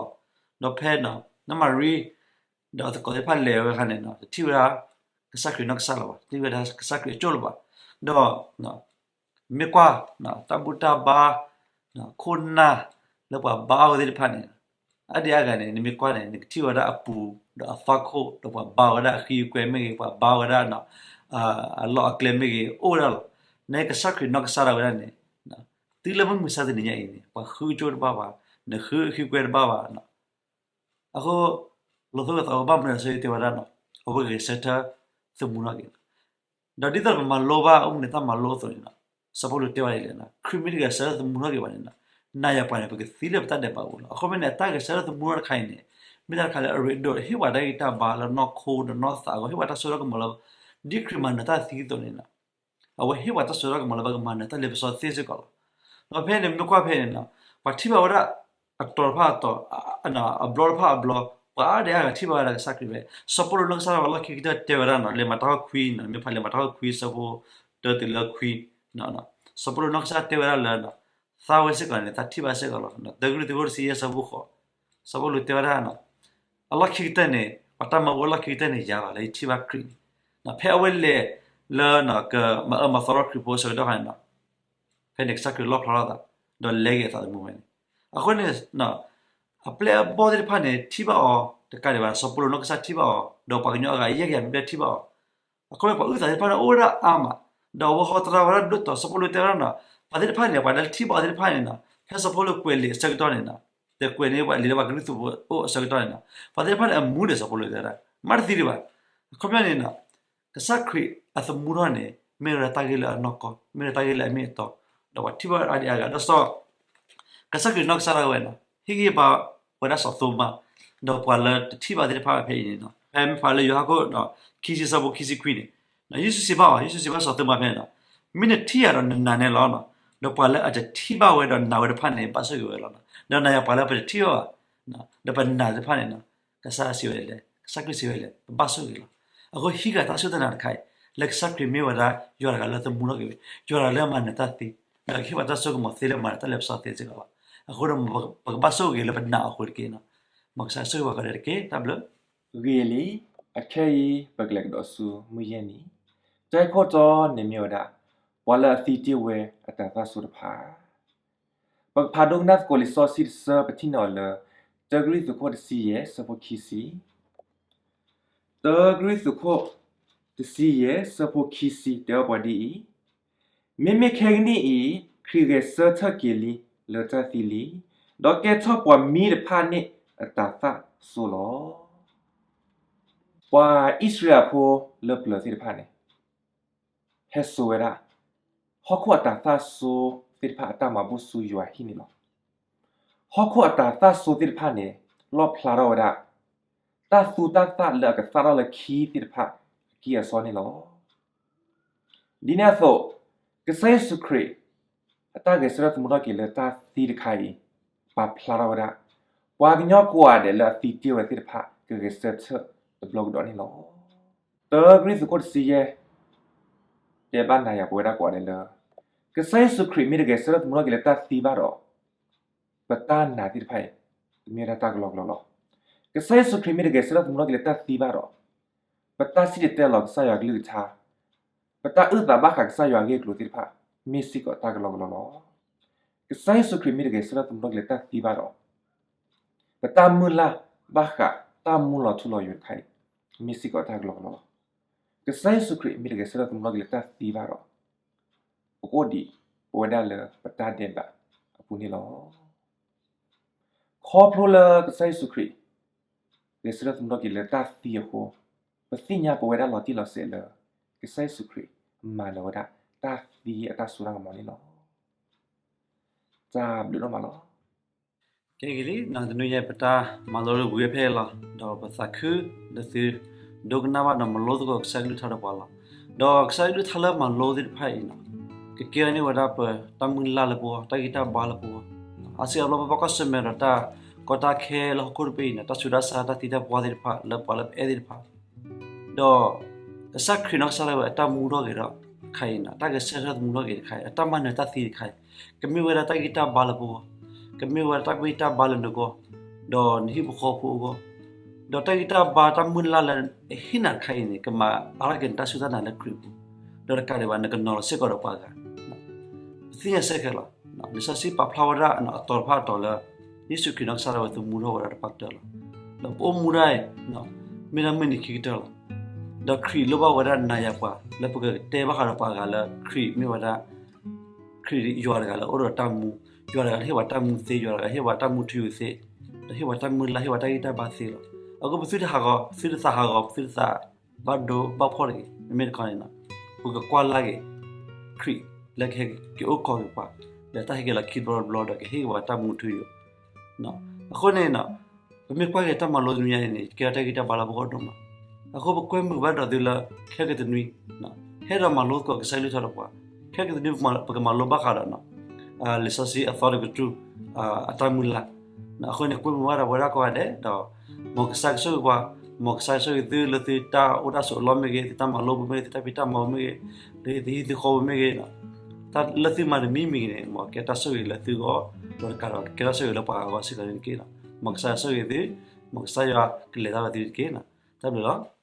ဒီးဖဲ နီၢ်မၤရံ ဒီးအသကိးသ့ၣ်တဖၣ်လဲၤဝဲအခါန့ၣ် တထံၣ်ဝဲဒၣ် ကစၢ်ခရံာ်နီၢ်ကစၢ်လၢၤဘၣ်, တထံၣ်ဝဲဒၣ်ကစၢ်ခရံာ်အကၠိၣ်လၢၤဘၣ်. ဒီး မ့ၢ်ကွၢ် တၢ်ဘူၣ်တၢ်ဘါ ခိၣ်နၢ် လၢပှၤဘါအဝဲသ့ၣ်တဖၣ်န့ၣ် အါဒံအါဂၤန့ၣ် နမ့ၢ်ကွၢ်န့ၣ် နကထံၣ်ဝဲဒၣ်အပူၤ ဒီးအသွၣ်ခိၣ် ဒီးပှၤဘါဝဲဒၣ်အဃံအကွဲမ့ၢ်ဂ့ၤ ပှၤဘါဝဲဒၣ် အလီၢ်အကျဲမ့ၢ်ဂ့ၤ အိၣ်ဝဲဒၣ်လီၤ. နကစၢ်ခရံာ်နီၢ်ကစၢ်ဒၣ်ဝဲဒၣ်န့ၣ် တုၤလၢမုၢ်မဆါတနံၤညါအံၤန့ၣ် ပှၤဃုကၠိတဘၣ်ဘၣ်, နဃုအဃံကွဲတဘၣ်ဘၣ်. အဃိ လီၤသိၣ်ကသီကဘၣ်မနုၤအဆၢကတဲဝဲဒၣ်န့ၣ် အဝဲဂဲၤဆၢထၢၣ်သမူထီၣ်က့ၤလီၤ. ဒီးဒ်သိးပမၤလိဘၣ်အိၣ်မူန့ၣ် တၢ်မၤလိအသိးန့ၣ် စီၤပီလူးတဲဝဲဒ်လဲၣ်, ခရံာ်မ့ၢ်တဂဲၤဆၢထၢၣ်သမူထီၣ်က့ၤဘၣ်န့ၣ် နၤယၤပှၤန့ၣ် ပကသံလၢပတၢ်ဒဲးဘးအပူၤလီၤ. အဃိဖဲန့ၣ် အတၢ်ဂဲၤဆၢထၢၣ်သမူထီၣ်တခါအံၤန့ၣ် မ့ၢ်တၢ်တခါလၢအရ့ဒိၣ် ဟ့ၣ်ပှၤတၢ်ဂံၢ်တၢ်ဘါလၢနီၢ်ခိဒီးနီၢ်သးအဂီၢ် ဟ့ၣ်ပှၤတၢ်စိတၢ်ကမီၤလၢ ဒ်ခရံာ်မၤနၢၤတၢ်သံအသိးန့ၣ် အဝဲဟ့ၣ်ပှၤတၢ်စိတၢ်ကမီၤလၢပကမၤနၢၤတၢ်လ့ပစီသ့စ့ၢ်ကီးလီၤ. ဒီးဖဲန့ၣ် မ့ၢ်ကွၢ်ဖဲန့ၣ် ပှၤထံၣ်ဘၣ်ဝဲဒၣ် အတီၤတဖၣ်အတီၤ အဘျီတဖၣ်အဘျီ ပှၤအါဒံအါဂၤထံၣ်ဘၣ်ဝဲဒၣ်ကစၢ်ခရံာ်ဖဲ စီၤပီလူးနီၢ်ကစၢ်ဒၣ်ဝဲလီၢ်ခံကတၢၢ်တဲဝဲဒၣ်န့ၣ် လံာ်မၤတၢ်ခိၣ်ခွံန့ၣ် မ့ၢ်ဖးလံာ်မၤတၢ်ခိၣ်ခွံဆၢဖိတၢတုၤလၢခွံ စီၤပီလူးနီၢ်ကစၢ်တဲဝဲဒၣ်လၢ သးဝဲစ့ၢ်ကီးန့ၣ် သးထံၣ်ဘၣ်စ့ၢ်ကီးလီၤ. တၢကရံၣ်သူးခိၣ်တဆံယဲၢ်ဆၢဖိဃိး စီၤပီလူးတဲဝဲဒၣ် အလီၢ်ခံကတၢၢ်န့ၣ် ပှၤတၢ်မၤဘူၣ်အလီၢ်ခံကတၢၢ်န့ၣ် ယၤလီၤလၢယထံၣ်ဘၣ်ခရံာ်န့ၣ် ဖဲအဝဲလဲၤလၢ ကမၤအၢမၤသီထီၣ်ခရံာ်ဖိအဆၢကတီၢ်ခါန့ၣ် ဖဲန့ၣ်ကစၢ်ခရံာ်လီၣ်ဖျါထီၣ်သး ဒီးလဲၤက့ၤအသးသမူဝဲန့ၣ် အဃိန့ၣ် အပျဲၢ်အဘီၣ်သ့ၣ်တဖၣ်န့ၣ် ထံၣ်ဘၣ်အီၤတကးဒံးဘၣ် စီၤပီလူးနီၢ်ကစၢ်ထံၣ်ဘၣ်အီၤ ဒီးပှၤကညီအဂၤယဲၢ်ကယၤဘျဲၣ်ဘျဲၣ်ထံၣ်ဘၣ်အီၤ အဃိန့ၣ် ပှၤအုၣ်သးသ့ၣ်တဖၣ်န့ၣ် အိၣ်ဝဲဒၣ်အါမး, ဒီးအဝဲဟီသရၣ်ဝဲဒၣ်ဒိၣ်တီၤ စီၤပီလူးတဲဝဲဒၣ်န့ၣ် ပှၤသ့ၣ်တဖၣ်န့ၣ် ပှၤလၢထံၣ်ဘၣ်အီၤသ့ၣ်တဖၣ်န့ၣ် ဖဲစီၤပီလူးကွဲးလံာ်အဆၢကတီၢ်န့ၣ် ဒီးကွဲးန့ၢ်ပှၤလံာ်လၢပှၤကရံၣ်သူးဖိအိၣ်အဆၢကတီၢ်န့ၣ် ပှၤသ့ၣ်တဖၣ်န့ၣ် အမူဒံးစီၤပီလူးတဲဝဲဒၣ် မ့ၢ်တသံဒံးဘၣ်. အခီပညီန့ၣ် ကစၢ်ခရံာ်အသမူထီၣ်န့ၣ် မ့ၢ်ဝဲဒၣ်တၢ်ဂ့ၢ်လၢအနီၢ်ကီၢ် မ့ၢ်ဝဲဒၣ်တၢ်ဂ့ၢ်လၢအမ့ၢ်အတီ, ဒီးပှၤထံၣ်ဘၣ်အါဒံအါဂၤ ဒီးစီၤ ကစၢ်ခရံာ်နီၢ်ကစၢ်ဒၣ်ဝဲန့ၣ် ဟ့ၣ်ဂံၢ်ဘါဝဲဒၣ်စီၤသိၤမါ, ဒီးပှၤလၢတထံၣ်ဘၣ်သ့ၣ်တဖၣ်ဖဲအံၤန့ၣ် ဖဲမ့ၢ်ဖးလၢယိၤဟၣ်ခိၣ် ခံဆံဆၢဖိခံဆံခွံန့ၣ် ယ့ၣ်ၡူးစံးဘၣ်အီၤ, ယ့ၣ်ၡူးစံးဘၣ်စီၤသိၤမါဖဲန့ၣ် မ့ၢ်နထံၣ်ယၤဒီးနနာ်န့ၣ်လီၤ, ဒီးပှၤလၢအတထံၣ်ဘၣ်ဝဲဒီးနာ်ဝဲတဖၣ်န့ၣ် ဘၣ်ဆိၣ်ဂ့ၤဝဲလီၤ. ဒီးနၤယၤပှၤလၢပတထံၣ်ဘၣ်ဘၣ် ဒီးပနာ်တဖၣ်န့ၣ် ကစၢ်စံးဝဲလဲၣ်, ကစၢ်ခရံာ်စံးဝဲလဲၣ်, ပဘၣ်ဆိၣ်ဂ့ၤလီၤ. အဃိဟံးဃာ်တၢ်စူၢ်တၢ်နာ်တခါအံၤ လၢကစၢ်ခရံာ်မ့ၢ်ဝဲဒၣ် ယွၤတဂၤလၢသမူထီၣ်က့ၤဝဲ, ယွၤတဂၤလၢမၤနၢၤတၢ်သ့, ဒီးကဟ့ၣ်ပှၤတၢ်စိကမီၤသ့လၢမၤနၢၤတၢ်လ့ပစီသ့စ့ၢ်ကီးလီၤ. အဃိဒီးပကဘၣ်ဆိၣ်ဂ့ၤလၢပနာ်အဃိတက့ၢ်. မ်ကစၢ်ဆိၣ်ဂ့ၤပှၤကိးဂၤဒဲးတက့ၢ်. တၢ်ဘျုးဂ့ၤလံ. အခဲအံၤ ပကလဲၤကဒီးဆူမုၢ်ယဲၢ်နံၤ, တၢ်ဂ့ၢ်ခိၣ်တီန့ၣ်မ့ၢ်ဝဲဒၣ် ပှၤလၢအသံတ့ၢ်ဝဲအတၤသၣ်စိတဖၣ်. ပကဖးဒိကနၣ်သကိးလံာ်စီဆှံတဆၢ ပထံၣ်န့ၢ်အီၤလၢ တၢကရံၣ်သူးခိၣ်တဆံယဲၢ် ဆၢဖိခံဆံ တၢကရံၣ်သူးခိၣ်တဆံယဲၢ် ဆၢဖိခံဆံ တဲဘၣ်ပှၤဒ်အံၤ, မ့မ့ၢ်ခဲကနံၣ်အံၤ ခရံာ်ဂဲၤဆၢထၢၣ်က့ၤလံလၢတၢ်သံလံ, ဒီးကဲထီၣ်ပှၤမံတဖၣ်န့ၣ်အတၤသၣ်စိလီၤ. ပှၤအံၣ်စရ့လးဖိလၢပျၢၤသ့ၣ်တဖၣ်န့ၣ် ဟဲစိာ်ဝဲဒၣ် ဟီၣ်ခိၣ်အတၤသၣ်စိသ့ၣ်တဖၣ်အတၢ်မၤဘူၣ်ဆူယွၤဟံၣ်န့ၣ်လီၤ. ဟီၣ်ခိၣ်အတၤသၣ်စိသ့ၣ်တဖၣ်န့ၣ် လီၣ်ဖျါထီၣ်ဝဲဒၣ် တၢ်သူတၢ်သၣ်လၢအကသၣ်ထီၣ်လၢခံသ့ၣ်တဖၣ်အကံၢ်အစီန့ၣ်လီၤ. ဒ်န့ၣ်အသိး ကစၢ်ယ့ၣ်ၡူးခရံာ် အတၢ်ဂဲၤဆၢထၢၣ်သမူထီၣ်က့ၤလၢတၢ်သံတခါအံၤ ပာ်ဖျါထီၣ်ဝဲဒၣ် ပှၤကညီကိးဂၤဒဲးလၢအသံတ့ၢ်ဝဲသ့ၣ်တဖၣ် ကဂဲၤဆၢထၢၣ်တဘျီကဒီးန့ၣ်လီၤ. တၢကရံၣ်သူးခိၣ်တဆံယဲၢ် တဲဘၣ်နၤယၤပဝဲဒၣ်ကိးဂၤဒဲးလၢ ကစၢ်ယ့ၣ်ၡူးခရံာ်မ့ၢ်တဂဲၤဆၢထၢၣ်သမူထီၣ်က့ၤလၢတၢ်သံဘၣ်ဒီး ပတၢ်နာ်သ့ၣ်တဖၣ်အံၤ တမ့ၢ်ဝဲဒၣ်တၢ်ကလီကလီလီၤ. ကစၢ်ယ့ၣ်ၡူးခရံာ်မ့ၢ်တဂဲၤဆၢထၢၣ်သမူထီၣ်က့ၤလၢတၢ်သံဘၣ်ဒီး ပတၢ်စံၣ်တဲၤတဲလီၤကစၢ်ယွၤကလုၢ်ကထါ, ပတၢ်အုၣ်သးဘၣ်ဃးကစၢ်ယွၤအဂ့ၢ်အကျိၤသ့ၣ်တဖၣ် မ့ၢ်စ့ၢ်ကီးတၢ်ကလီကလီလီၤ. ကစၢ်ယ့ၣ်ၡူးခရံာ်မ့ၢ်တဂဲၤဆၢထၢၣ်သမူထီၣ်က့ၤလၢတၢ်သံဘၣ်ဒီး ပတၢ်မုၢ်လၢ်ဘၣ်ဃးတၢ်မူလီၤထူလီၤယိာ်တခါအံၤ မ့ၢ်စ့ၢ်ကီးတၢ်ကလီကလီလီၤ. ကစၢ်ယ့ၣ်ၡူးခရံာ်မ့ၢ်တဂဲၤဆၢထၢၣ်သမူထီၣ်က့ၤလၢတၢ်သံဘၣ်ဒီး ပကအိၣ်ဒံးပဝဲဒၣ်လၢပတၢ်ဒဲးဘးအပူၤန့ၣ်လီၤ. ခီဖျိလၢကစၢ်ယ့ၣ်ၡူးခရံာ် ဂဲၤဆၢထၢၣ်သမူထီၣ်က့ၤလၢတၢ်သံအဃိ, ပသ့ၣ်ညါပဝဲဒၣ်လီၤတံၢ်လီၤဆဲးလၢ ကစၢ်ယ့ၣ်ၡူးခရံာ် မၤနၢၤဝဲဒၣ် တၢ်သံအတၢ်စိတၢ်ကမီၤန့ၣ်လီၤ. တၢ်ဘျုးဒိၣ်မးလီၤ. ကဲဂ့ၤလံ, တနွံညါပတၢ်မၤလိဝံၤဝဲဖဲအံၤလီၤ. ဒီးပသးခု လၢသုဒိကနၣ်ဘၣ်ဒီးမၤလိသကိးကစၢ်ကလုၢ်ကထါဒီးပှၤလီၤ. ဒီးကစၢ်ကလုၢ်ကထါလၢမၤလိသ့ၣ်တဖၣ်အံၤန့ၣ် ကကဲထီၣ်န့ၢ်ဝဲဒၣ်ပတၢ်မုၢ်လၢ်လၢပဂီၢ်, တၢ်ဂံၢ်တၢ်ဘါလၢပဂီၢ်. အါစုအါဘျီပဘၣ်ကွၢ်ဆၢၣ်မဲာ်ဒီးတၢ်ကီတၢ်ခဲလၢဟီၣ်ခိၣ်တဘ့ၣ်အံၤန့ၣ် တၢ်ဆူးတၢ်ဆါ တၢ်သံတၢ်ပှၢ်သ့ၣ်တဖၣ် လၢပှၤလၢပအဲၣ်သ့ၣ်တဖၣ် ဒီးကစၢ်ခရံာ်နီၢ်ကစၢ်ဒၣ်ဝဲအတၢ်မူထီၣ်က့ၤဒီးခါအံၤန့ၣ် တၢ်ဂဲၤဆၢထၢၣ်သမူထီၣ်က့ၤတခါအံၤ အတၢ်မၤနၢၤတၢ်သံတခါအံၤ ကမ့ၢ်ဝဲဒၣ်တၢ်ဂံၢ်တၢ်ဘါလၢပဂီၢ်, ကမ့ၢ်ဝဲဒၣ်တၢ်ဂံၢ်တၢ်ဘါလၢနဂီၢ်, ဒီးနဟံၣ်ဖိဃီဖိအဂီၢ်, ဒီးတၢ်ဂံၢ်တၢ်ဘါတၢ်မုၢ်လၢ်လၢအဟ့ၣ်နၤတခါအံၤန့ၣ် ကမၤအါထီၣ်က့ၤနတၢ်စူၢ်တၢ်နာ်လၢခရံာ်ပူၤ, ဒီးတကးဒံးဘၣ် နကနီၤလီၤစ့ၢ်ကီးဒီးပှၤဂၤ ပသ့ၣ်ညါဆၢခဲလၢာ်လီၤ. လံာ်စီဆှံပာ်ဖျါဝဲဒၣ်အတီၤတဖၣ်အတီၤလၢ ယ့ၣ်ၡူးခရံာ်နီၢ်ကစၢ်ဒၣ်ဝဲသမူထီၣ်ဝဲဒၣ်တပှၢ်ကတၢၢ်လီၤ. ဒီးပအိၣ်မူဒၣ်အံၤ မ့ၢ်ဒၣ်မုၢ်နံၤခံကတၢၢ်လီၤ. ဒီးခရံာ်လိၣ်ဘၣ်ဝဲဒၣ်နၤယၤပှၤ လၢပကတဲဘၣ်ဃးဒီးပှၤဂၤလၢခရံာ်မ့ၢ်ဝဲဒၣ် ခရံာ်ယွၤတဂၤလၢအအိၣ်ဒီးတၢ်မူ, ယွၤတဂၤလၢဟ့ၣ်ပှၤတၢ်မူသ့, ယွၤတဂၤဟ့ၣ်ပှၤတၢ်မူထူယိာ်သ့, ဒီးဟ့ၣ်ပှၤတၢ်မုၢ်လၢ် ဟ့ၣ်ပှၤတၢ်ဂံၢ်တၢ်ဘါသ့လီၤ. အဃိပသုတဟးဂီၤ, ပသုတသးဟးဂီၤ, ပသုတသး ဘၣ်ဒိဘၣ်ဖှီၣ်တဂ့ၤ. မ့မ့ၢ်တခီန့ၣ် ပကကွၢ်လၢ်က့ၤ ခရံာ်လၢကဟဲက့ၤအိၣ်ကီၢ်က့ၤပှၤ လၢတၢ်ဟဲက့ၤလီၤခံတဘျီတဘျီဒီးကဟ့ၣ်ပှၤတၢ်မူထူယိာ်. အဃိန့ၣ် ပမ့ၢ်ကွၢ်က့ၤတၢ်မၤလိတနွံညါအံၤန့ၣ် ကဲထီၣ်တၢ်ဂံၢ်တၢ်ဘါလၢပဂီၢ်ဒိၣ်မး. အဃိပကွဲမုာ်ဘၣ်ဒီးသုလၢ ခဲကတနွံ ဟဲဒီးမၤလိသကိးကစၢ်ကလုၢ်ကထါဒီးပှၤ, ခဲကတနွံပကမၤလိဘၣ်ဃးဒီး လံာ်စီဆှံအသီတကတြူၢ် အတၢ်မုၢ်လၢ်. အဃိန့ၣ် ကွဲမုာ်ဘၣ်ဒီးပဝဲဒၣ်ကိးဂၤဒဲးဒီး မ်ကစၢ်ကဆိၣ်ဂ့ၤပှၤ, မ်ကစၢ်ကဆိၣ်ဂ့ၤသုလၢသုတၢ်အိၣ်တၢ်ဆိးအလီၢ်မ့ၢ်ဂ့ၤ, သုတၢ်မၤလိပူၤမ့ၢ်ဂ့ၤ, သုတၢ်ဖံးတၢ်မၤပူၤမ့ၢ်ဂ့ၤ, လၢသုဟံၣ်သုဃီပူၤမ့ၢ်ဂ့ၤ, တၢ်လၢသုမၤတမံၤမံၤဂ့ၤန့ၣ် မ်ကဲတၢ်ဆိၣ်ဂ့ၤလၢသုဂီၢ်, ဒီးတကးဒီးကကဲတၢ်ဆိၣ်ဂ့ၤလၢပှၤဂၤအဂီၢ်စ့ၢ်ကီးန့ၣ်တက့ၢ်. မ်ကစၢ်ယွၤဆိၣ်ဂ့ၤသု, မ်ကစၢ်ယွၤကလဲၤတၢ်ဒီးသုတက့ၢ်. တၢ်ဘျုးလီၤ.